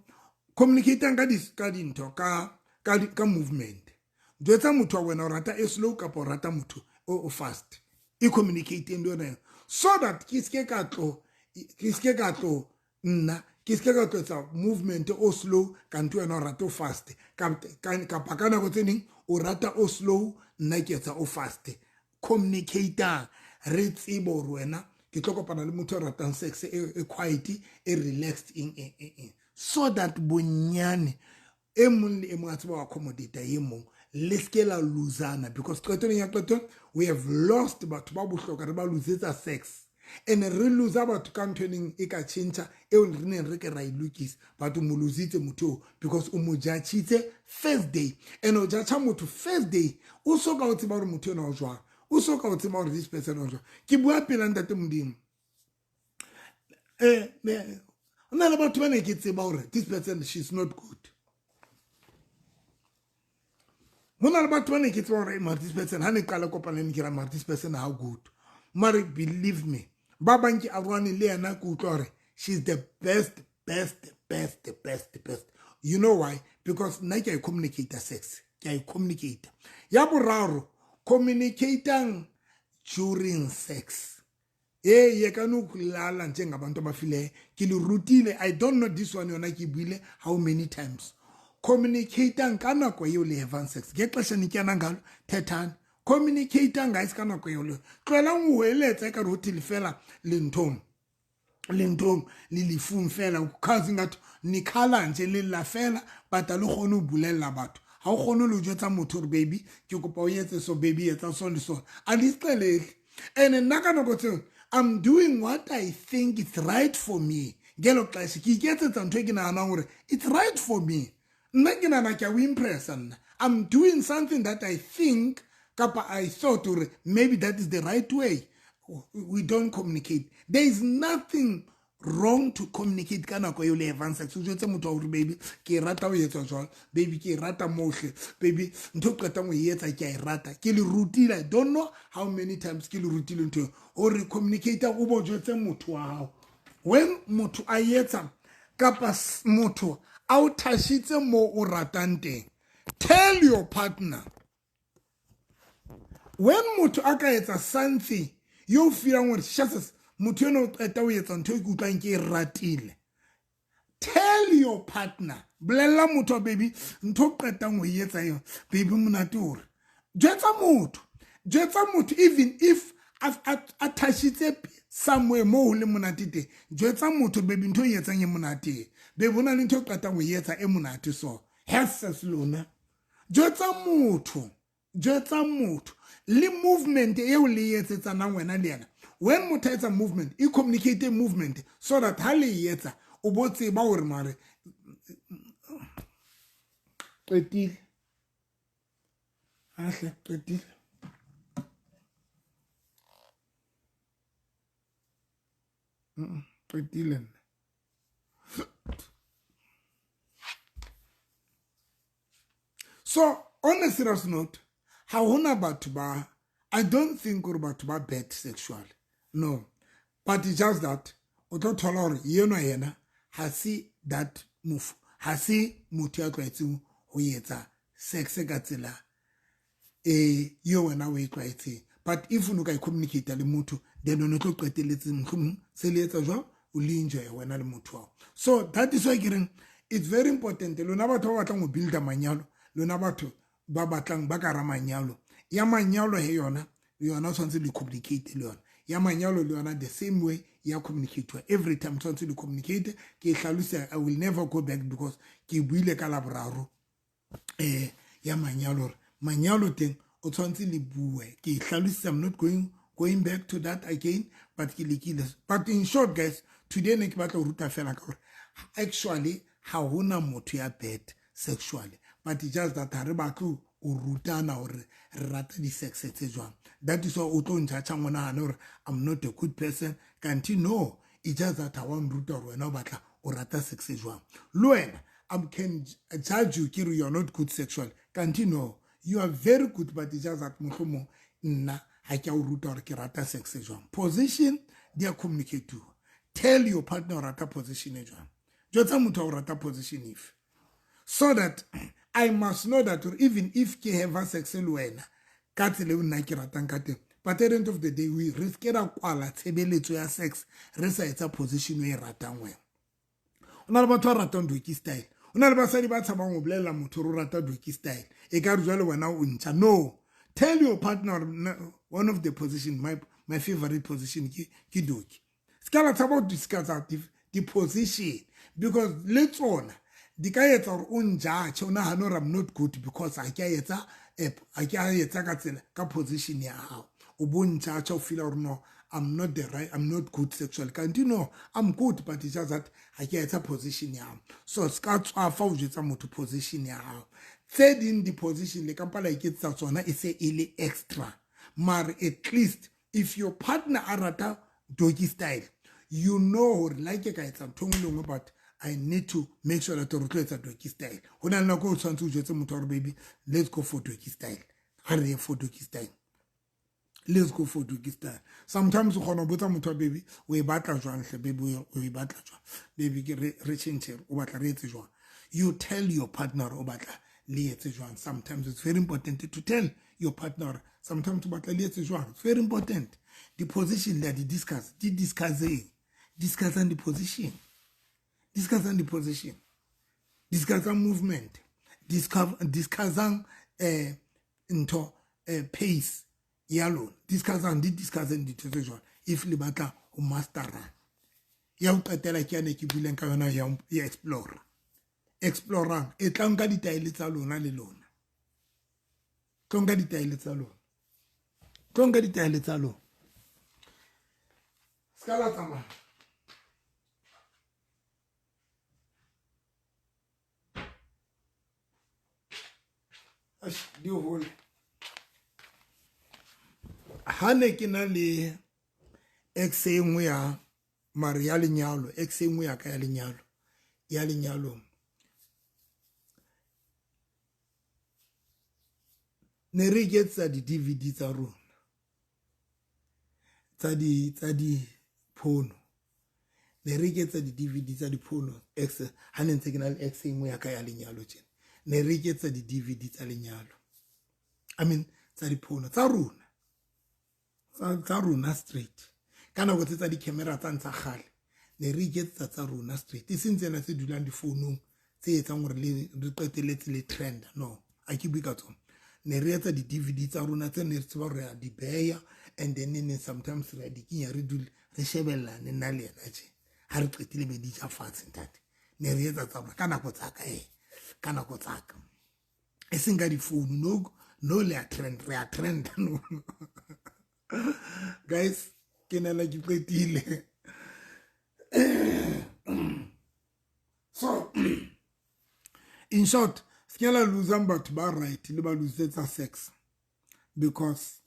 communicatang ka dintho, ka movement. Jwetsa motho wa wena o rata e slow kapa o rata motho o fast. E communicateng le yona, so that ke ske ka tlo nna ke ske ka tlo etsa movement o slow, kanti wena o rata o fast, kapa ka nako tse ding o rata o slow, nna ke etsa o fast. Communicatang, re tsebe gore wena ke tlo kopana le motho o ratang sex e quiet, e relaxed, eng eng eng eng, so that bonyane e mong le e mong a tseba ho accommodate e mong, le ske la losana. Because qetong ya qetong we have lost batho ba bohlokwa, re ba losetsa sex, and re losa batho ka ntho e neng e ka tšhentšha, eo re neng re ke ra e lokisa. Batho mo lositse motho eo because o mo judgitse first day, and o judga motho first day o so ka o tseba gore motho ena o jwang, o so ka o tseba gore this person o jwang. Ke bua pela ntate Modimo, o na le batho ba ne ke tseba gore this person, she's not good. Ho na le batho ba ne ke tseba gore mare this person, ha ne qala kopana ne ke ra mare this person how good. Mare believe me, ba bang ke aroane le yena, ke utlwa gore she's the best, best, best, best, best. You know why? Because nna ke a e communicate sex, ke a e communicate. Ya boraro, communicatang during sex. Hey, yekani ukulala njengabantu abafileyo. Ke le rutile, I don't know this one yona ke buile how many times. Communicatang ka nako eo le havang sex, ngexesha nityana ngalo, thethani. Communicatang, guys, ka nako eo le tlohelang ho eletsa ekare ho thele fela lenthong lenthong le lefung fela, cause ngathi nikhala nje lella fela, but a le kgone ho bolella batho. Ha o kgone le jwetsa motho gore, baby, ke kopa o etse so, baby, etsa so le so, a di sixeleli. And nna ka nako tseo I'm doing what I think it's right for me. Ngelo xesha ke iketsetsa ntho e ke naganang gore it's right for me. Nna ke nahana ke a o impressa. Nna I'm doing something that I think, kapa I thought gore maybe that is the right way. We don't communicate. There is nothing wrong to communicate ka nako eo le havang sex. O jwetse motho wa gore, baby, ke e rata o etsa jwalo, baby, ke e rata mohle, baby, ntho o qetang ho e etsa ke a e rata. Ke le rutile, I don't know how many times ke le rutile ntho eo gore communicate. O bo jwetse motho wa hao when motho a etsa, kapa motho a o thashitse mo o ratang teng. Tell your partner when motho a ka etsa something yo o feelang gore shases, motho eno o qeta o etsa ntho e ke utlwang ke e ratile. Tell your partner, bolella motho wa, baby, ntho o qetang ho e etsa eo, baby, monate hore. Jwetsa motho, jwetsa motho, even if a thashitse somewhere mo ho le monate teng. Jwetsa motho, baby, ntho e etsang e monate, baby, ho na le ntho e qetang ho e etsa e monate. So hesses lona, jwetsa motho, jwetsa motho le movement eo le etsetsanang wena le yena. When motho a etsa movement, e communicate movement, so that ha le e etsa o bo tseba hore mare qetile ahle, qetile. Qetile nna. So on a serious note, ha hona batho ba, I don't think gore batho ba bad sexually, no, but it's just that o tlo thola gore yeno yena ha se that move, ha se motho ya tlwaetseng ho etsa sex ka tsela e yo wena o e tlwaetseng. But if o no ka e communicate le motho, then o ne tlo qetelletse mohlomong se le etsa jwang. o le enjoy wena le motho wa. So that is why ke reng it's very important lona batho ba batlang go builda manyalo, lona batho ba batlang ba ka ra manyalo ya manyalo he yona yona tshwanetse le communicate le yona ya manyalo le yona the same way ya communicate every time tshwanetse le communicate. Ke hlalosa, I will never go back because ke buile ka laboraro ya manyalo hore manyalo teng o tshwanetse le bue. Ke hlalosa, I'm not going back to that again, but ke lekile. But in short guys, today ne ke batla ho ruta fela ka hore actually ha hona motho ya bad sexually, but just that ha re batle o rutana hore re rata di-sex tse jwang. That is why o tlo ntjhatjha ngwana hane hore I'm not a good person, kanti no, it's just that ha wa nruta hore wena o batla o rata sex jwang. Le wena I can judge you ke re you are not good sexually, kanti no, you are very good, but it's just that mohlomong nna ha ke a o ruta hore ke rata sex jwang. Position di a communicate. Tell your partner o rata position e jwang. Jwetsa motho o rata position efe, so that I must know that even if ke have sex le wena ka tsela eo nna ke ratang ka teng, but at the end of the day we re ke ra kwala tshebeletso ya sex re sa etsa position e ratang wena. O na le batho ba ratang doggy style, o na le basadi ba tshabang ho bolella motho o rata doggy style, e ka re jwale wena o ntjha. No, tell your partner one of the position, my favorite position ke doggy. Se ka la tshaba ho discuss the position, because le tsona di ka etsa hore o njatjhe, o nahane hore I'm not good because ha ke a etsa app, ha ke a etsa ka tsela ka position ya hao. O bo njatjha, o feel hore no, I'm not the right, I'm not good sexually. Kanti no, I'm good, but it's just that ha ke a etsa position ya hao. So ska tswafa o jwetsa motho position ya hao. Tse ding di position le kampa la iketsetsa tsona e se e le extra. Mare at least if your partner a rata doggy style, you know hore like ka etsa ntho nngwe le nngwe, but I need to make sure that re tlo etsa doggy style. Ho na le nako o tshwanetse o jwetse motho hore baby, let's go for doggy style. Ha re ye for doggy style. Let's go for doggy style. Sometimes o kgona ho botsa motho wa baby, o e batla jwang hle baby, o e batla jwang? Baby, ke re tjhentjhe, o batla re etse jwang? You tell your partner o batla le etse jwang. Sometimes it's very important to tell your partner. Sometimes o batla le etse jwang. It's very important. The position that you discuss, di discussing. Discussing the position. Discussing the position. Discussing movement. Discussing ntho pace ya lona. Discussing di discussing dintho tse jwalo. If le batla ho mastera. Ya ho qetela ke yane ke buileng ka yona ya explore. Explorang e tla nka ditaele tsa lona le lona. Tlo nka ditaele tsa lona. Tlo nka ditaele tsa lona. Ska la tsamaya. Di hole. Ha ne ke na le ex e nngwe ya mare ya lenyalo, ex e nngwe ya ka ya lenyalo, ya lenyalong. Ne re iketsetsa di-DVD tsa rona tsa di phono. Ne re iketsetsa di-DVD tsa diphono. Ex ha ne ntse ke na le ex e nngwe ya ka ya lenyalo tjena. Ne re iketsetsa di-DVD tsa lenyalo. I mean tsa diphono tsa rona. Tsa rona straight. Ka nako tse tsa di-camera tsa ntsha kgale. Ne re iketsetsa tsa rona straight. E seng tsena tse dulang difounong tse etsang hore le re qetelletse le trend. No, ha ke bue ka tsona. Ne re etsa di-DVD tsa rona tse ne re tseba hore re a di beya, and then ne sometimes re a di kenya, re dule re shebellane nna le yena tje. Ha re qetile be di ja fatshe ntate. Ne re etsa tsa rona ka nako tsa ka, ka nako tsa ka. E seng ka difounu, no, no le a trend, re a trend no. Guys, ke nela ke qetile. So, in short, se la losang batho ba right le ba losetsa sex, because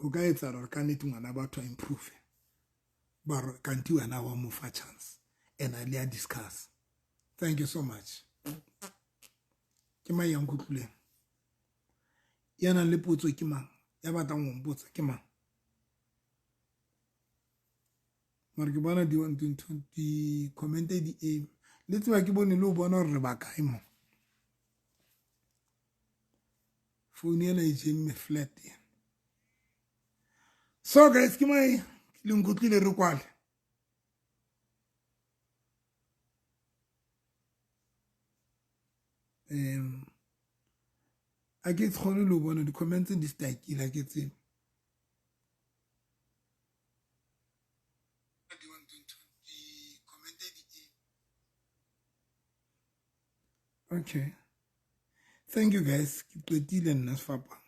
o ka etsa hore ka nnete ngwana batho a improve, ba re kanti wena wa mo fa chance and a le a discuss. Thank you so much. Ke mang ya nkutlwileng? Ya nang le potso ke mang? Ya batlang ho mpotsa ke mang? Mara ke bona di comment di eme. Le tseba ke bone le ho bona hore re ba kae mo. Phone ena e jemme flat ena. So guys, ke Le nkutlwile re kwale. A ke kgone le ho bona di-comments di stakile, a ke tsebe. Okay, thank you guys. Ke qetile nna sefapano.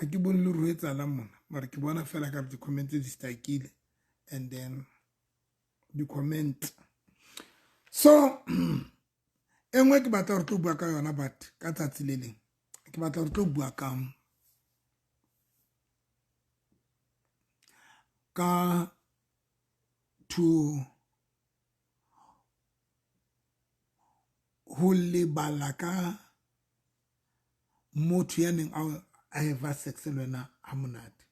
A ke bone le ro etsahalang mona, mara ke bona fela ka di-comment di stakile and then di-comment. So e nngwe ke batla re tlo bua ka yona, but ka tsatsi le leng ke batla re tlo bua ka to ho lebala ka motho ya neng a eva sex le wena ha monate.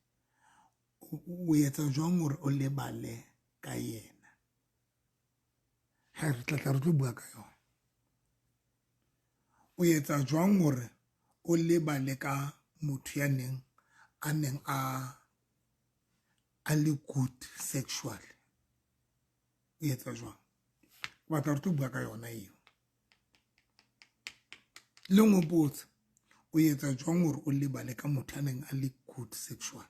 O etsa jwang hore o lebale ka yena? Ha re tla re tlo bua ka yona. O etsa jwang hore o lebale ka motho ya neng a neng a le good sexually? O etsa jwang? O batla re tlo bua ka yona eo. Le ngopotse, o etsa jwang hore o lebale ka motho a neng a le good sexual?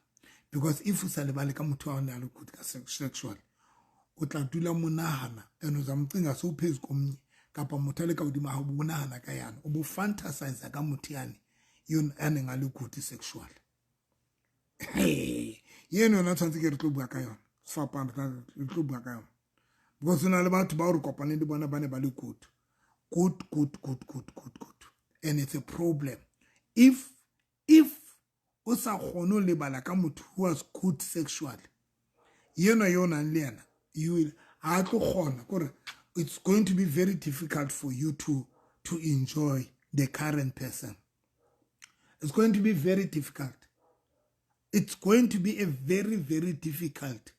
Because if o sa lebale ka motho a neng a le good ka sexual, o tla dula monahana and o zamcinga se o phezu komnye kapa motho a le ka hodimo ha o nahana ka yana, o bo fantasize ka motho yane a neng a le good sexual. Eno yona tshwanetse ke re tlo bua ka yona. Sefapano re tlo bua ka yona. Because na le batho ba o re kopaneng le bona ba ne ba le good. Good, good, good, good, good, good. And it's a problem. If o sa kgone ho lebala ka motho who was good sexually, yena yo nang le yena, you will ha tlo kgona kore it's going to be very difficult for you to enjoy the current person. It's going to be very difficult. It's going to be a very, very difficult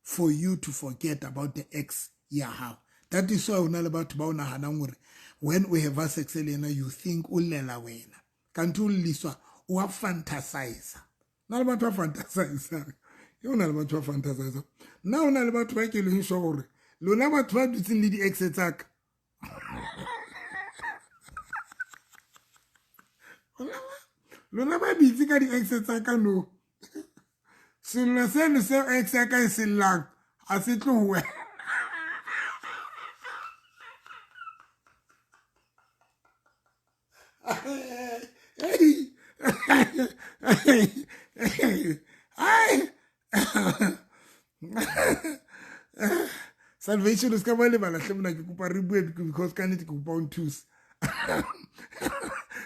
for you to forget about the ex ya hao. That is why o na le batho ba o nahanang hore when we have sex le yena, you think o llela wena. Kanti o lliswa, o a fantasize. Na le batho ba fantasize. Yo na le batho ba fantasize. Na o na le batho ba ke leng sure hore lona batho ba dutseng le di-ex tsa ka. Lona ba bitse ka di-ex tsa ka no. Sello seno seo ex ya ka e se llang ha se tlo ho wena. Salvation o ska ba lebala hle mona, ke kopa re bue because ka nnete ke kopa o nthuse.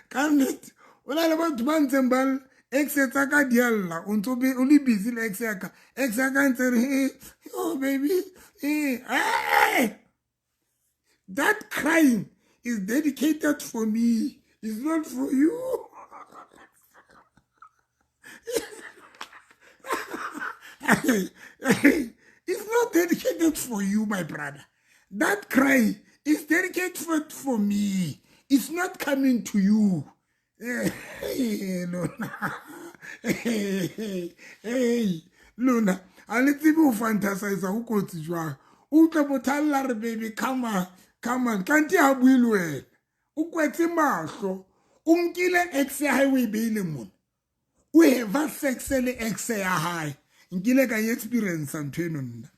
Ka nnete o na le batho ba ntseng ba ex tsa ka di a lla, o ntso o le busy le ex ya ka. Ex ya ka ntse re, oh baby, eh. That crying is dedicated for me. It's not for you. It's not dedicated for you, my brother. That cry is dedicated for me. It's not coming to you. Hey, Lona. Hey, Lona. A le tsebe ho fantasize ho kotsi jwang. O utlwe motho a lla re, baby, come on, come on. Kanti ha bue le wena. O kwetse mahlo. O nkile ex ya hae o e beile mona. O have sex le ex ya hae. Nkile ka e experience ntho eno nna.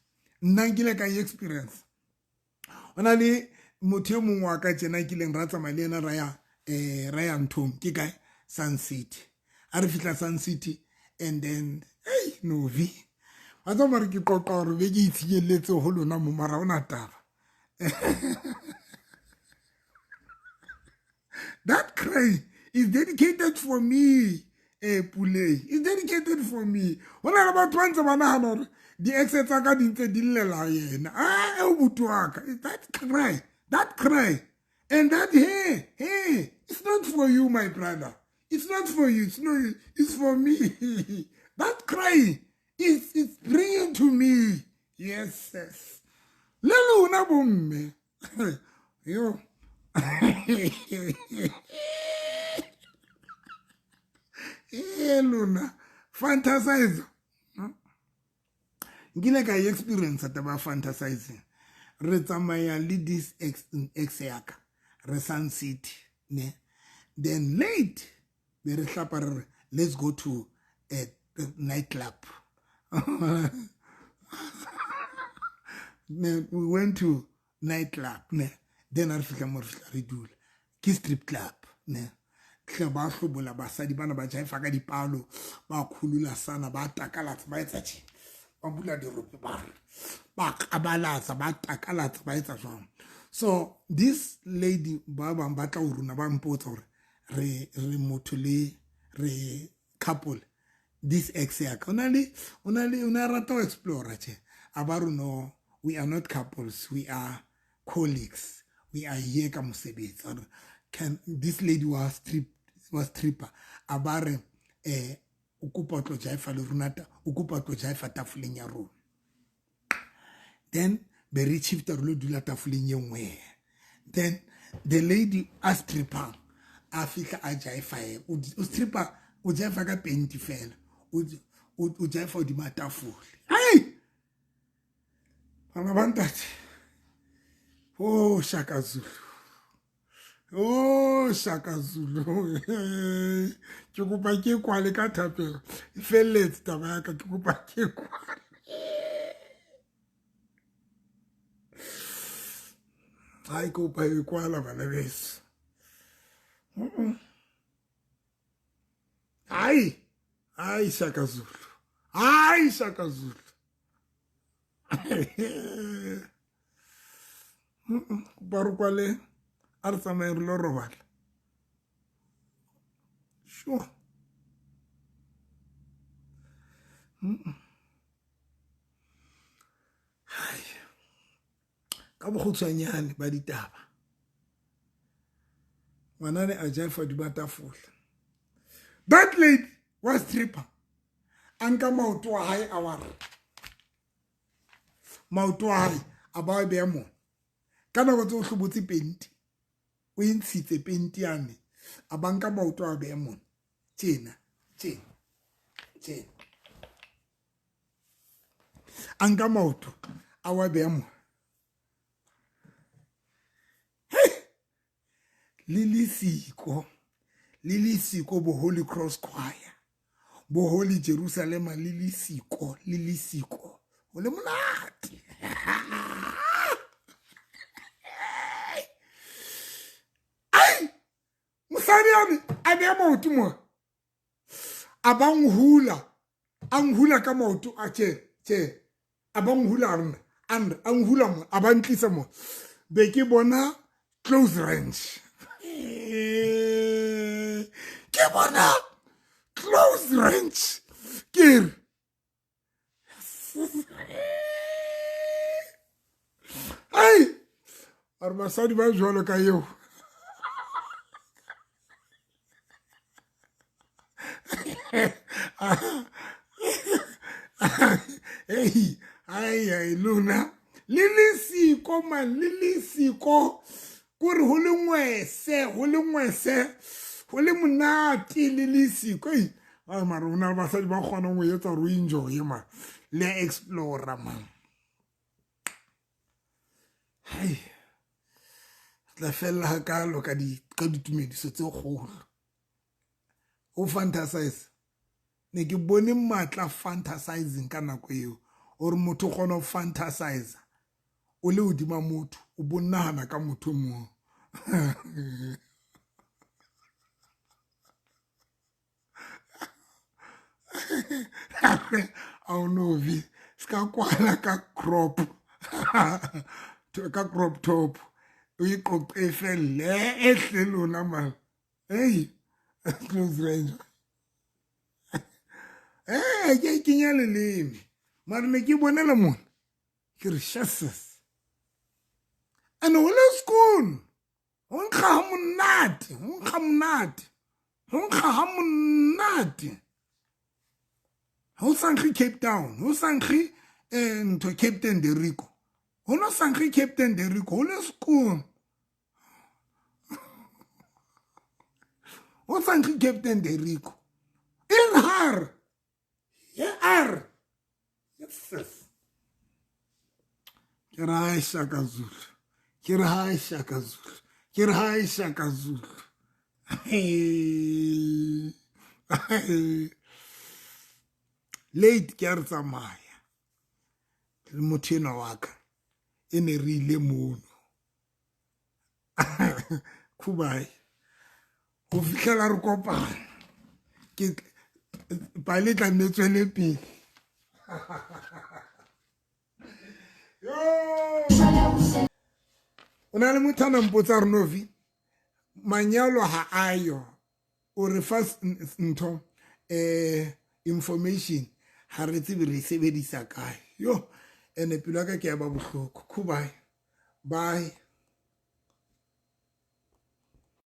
Nna nkile ka e experience. O na le motho e mongwe wa ka tjena kileng ra tsamaya le yena ra ya nthong ke kae? Sun City. A re fihla Sun City and then hey Novi. Wa tseba mare ke qoqa hore be ke itshinyelletse ho lona mo mara ona taba. That cry is dedicated for me. Puleng is dedicated for me. Ho na le batho ba ntse ba nahana hore di-ex tsa ka di ntse di llela yena. Ah, e buti wa ka. That cry, that cry, and that hey, hey, it's not for you, my brother. It's not for you. It's not. It's for me. That cry is it's bringing to me. Yes, yes. Le lona bomme. Yo. Eh, lona fantasize. Nkile ka e experience taba ya fantasizing. Re tsamaya le this ex ya ka, re Sun City ne. Then late be re hlapa, re re let's go to a nightclub. Ne, we went to nightclub ne. Then a re fihla mo, re fihla re dula ke strip club ne. Hle ba hlobola basadi bana, ba jaifa ka dipalo, ba khulula sana, ba takalatsa, ba etsa tje, ba bula dirope, ba re ba kabalatsa, ba takalatsa, ba etsa jwang. So this lady, ba bang ba tla ho rona, ba mpotsa hore re motho le re couple. This ex ya ka o na rata ho explore tje. A ba re no, we are not couples, we are colleagues, we are here ka mosebetsi. Can this lady was stripper, a ba re o kopa tlo jaifa le rona, o kopa tlo jaifa tafoleng ya rona. Then be re shifta, re lo dula tafoleng ye nngwe. Then the lady a stripper a fihla a jaifa, o stripper, o jaifa ka penti fela, o jaifa hodima tafole. Hai bana ba ntate, oh Shaka Zulu, oh Shaka Zulu, ke kopa ke kwale ka thapelo, e felletse taba ya ka, ke kopa ke kwale. Hai, kopa e kwala bana beso. Hai hai, Shaka Zulu, hai Shaka Zulu. Kopa re kwale, a re tsamaye re lo robala. Sure. Hai, ka bokgutshwanyane ba ditaba, ngwanane a jaifa di tafola. That lady was stripper, a nka maoto a hae, a wa re maoto a hae a ba beya mona. Ka nako tse o hlobotse penti, o e ntshitse penti yane, a ba nka maoto a beya mona tjena tjena tjena, a nka maoto a wa beya mona. Le lesiko, le lesiko, bo Holy Cross Choir, bo Holy Jerusalem, le lesiko, le lesiko, ho le monate. Ai, mosadi ane a beya maoto mo, a ba nhula, a nhula ka maoto a tje tje, a ba nhula a nhula mo, a ba ntlisa mo, be ke bona close range, ke bona close range, ke re ai, a re basadi ba jwalo ka eo. Ei ai ai, lona le lesiko man, le lesiko, kore ho le ngwese, ho le ngwese, ho le monate, le lesiko. Ei ai, mara ho na le basadi ba kgonang ho etsa hore o enjoye man, le a explora man. Hai, tla fella hakalo ka di ka ditumediso tse kgolo. O fantasize, ne ke bone matla fantasizing ka nako eo, hore motho o kgona ho fantasize o le hodima motho, o bo nahana ka motho mong. A o no vi ska kwala ka crop, ka crop top, o iqoqe felle e hle lona man. Hey, close range, ke kenya leleme mare ne ke bonela mona, ke re shasas and ho le skoon, ho nkga ha monate, ho nkga monate, ho nkga ha monate. Ho sa nkge Cape Town, ho sa nkge ntho Captain Derico, ho no sa nkge Captain Derico, ho le skoon, ho sa nkge Captain Derico in har ye r yes. Ke re hae Shaka Zulu, ke re hae Shaka Zulu, ke re hae Shaka Zulu. Late ke a re tsamaya le motho enwa wa ka e ne re ile mono khubae go fitlhela re kopana ke pale tla nne tswele pele. O na le motho a nampotsa re novi manyalo ha ayo o re fa ntho information ha re tsebe re e sebedisa kae. Yo ene pelo ya ka ke ya ba bohloko. Khubae, bye.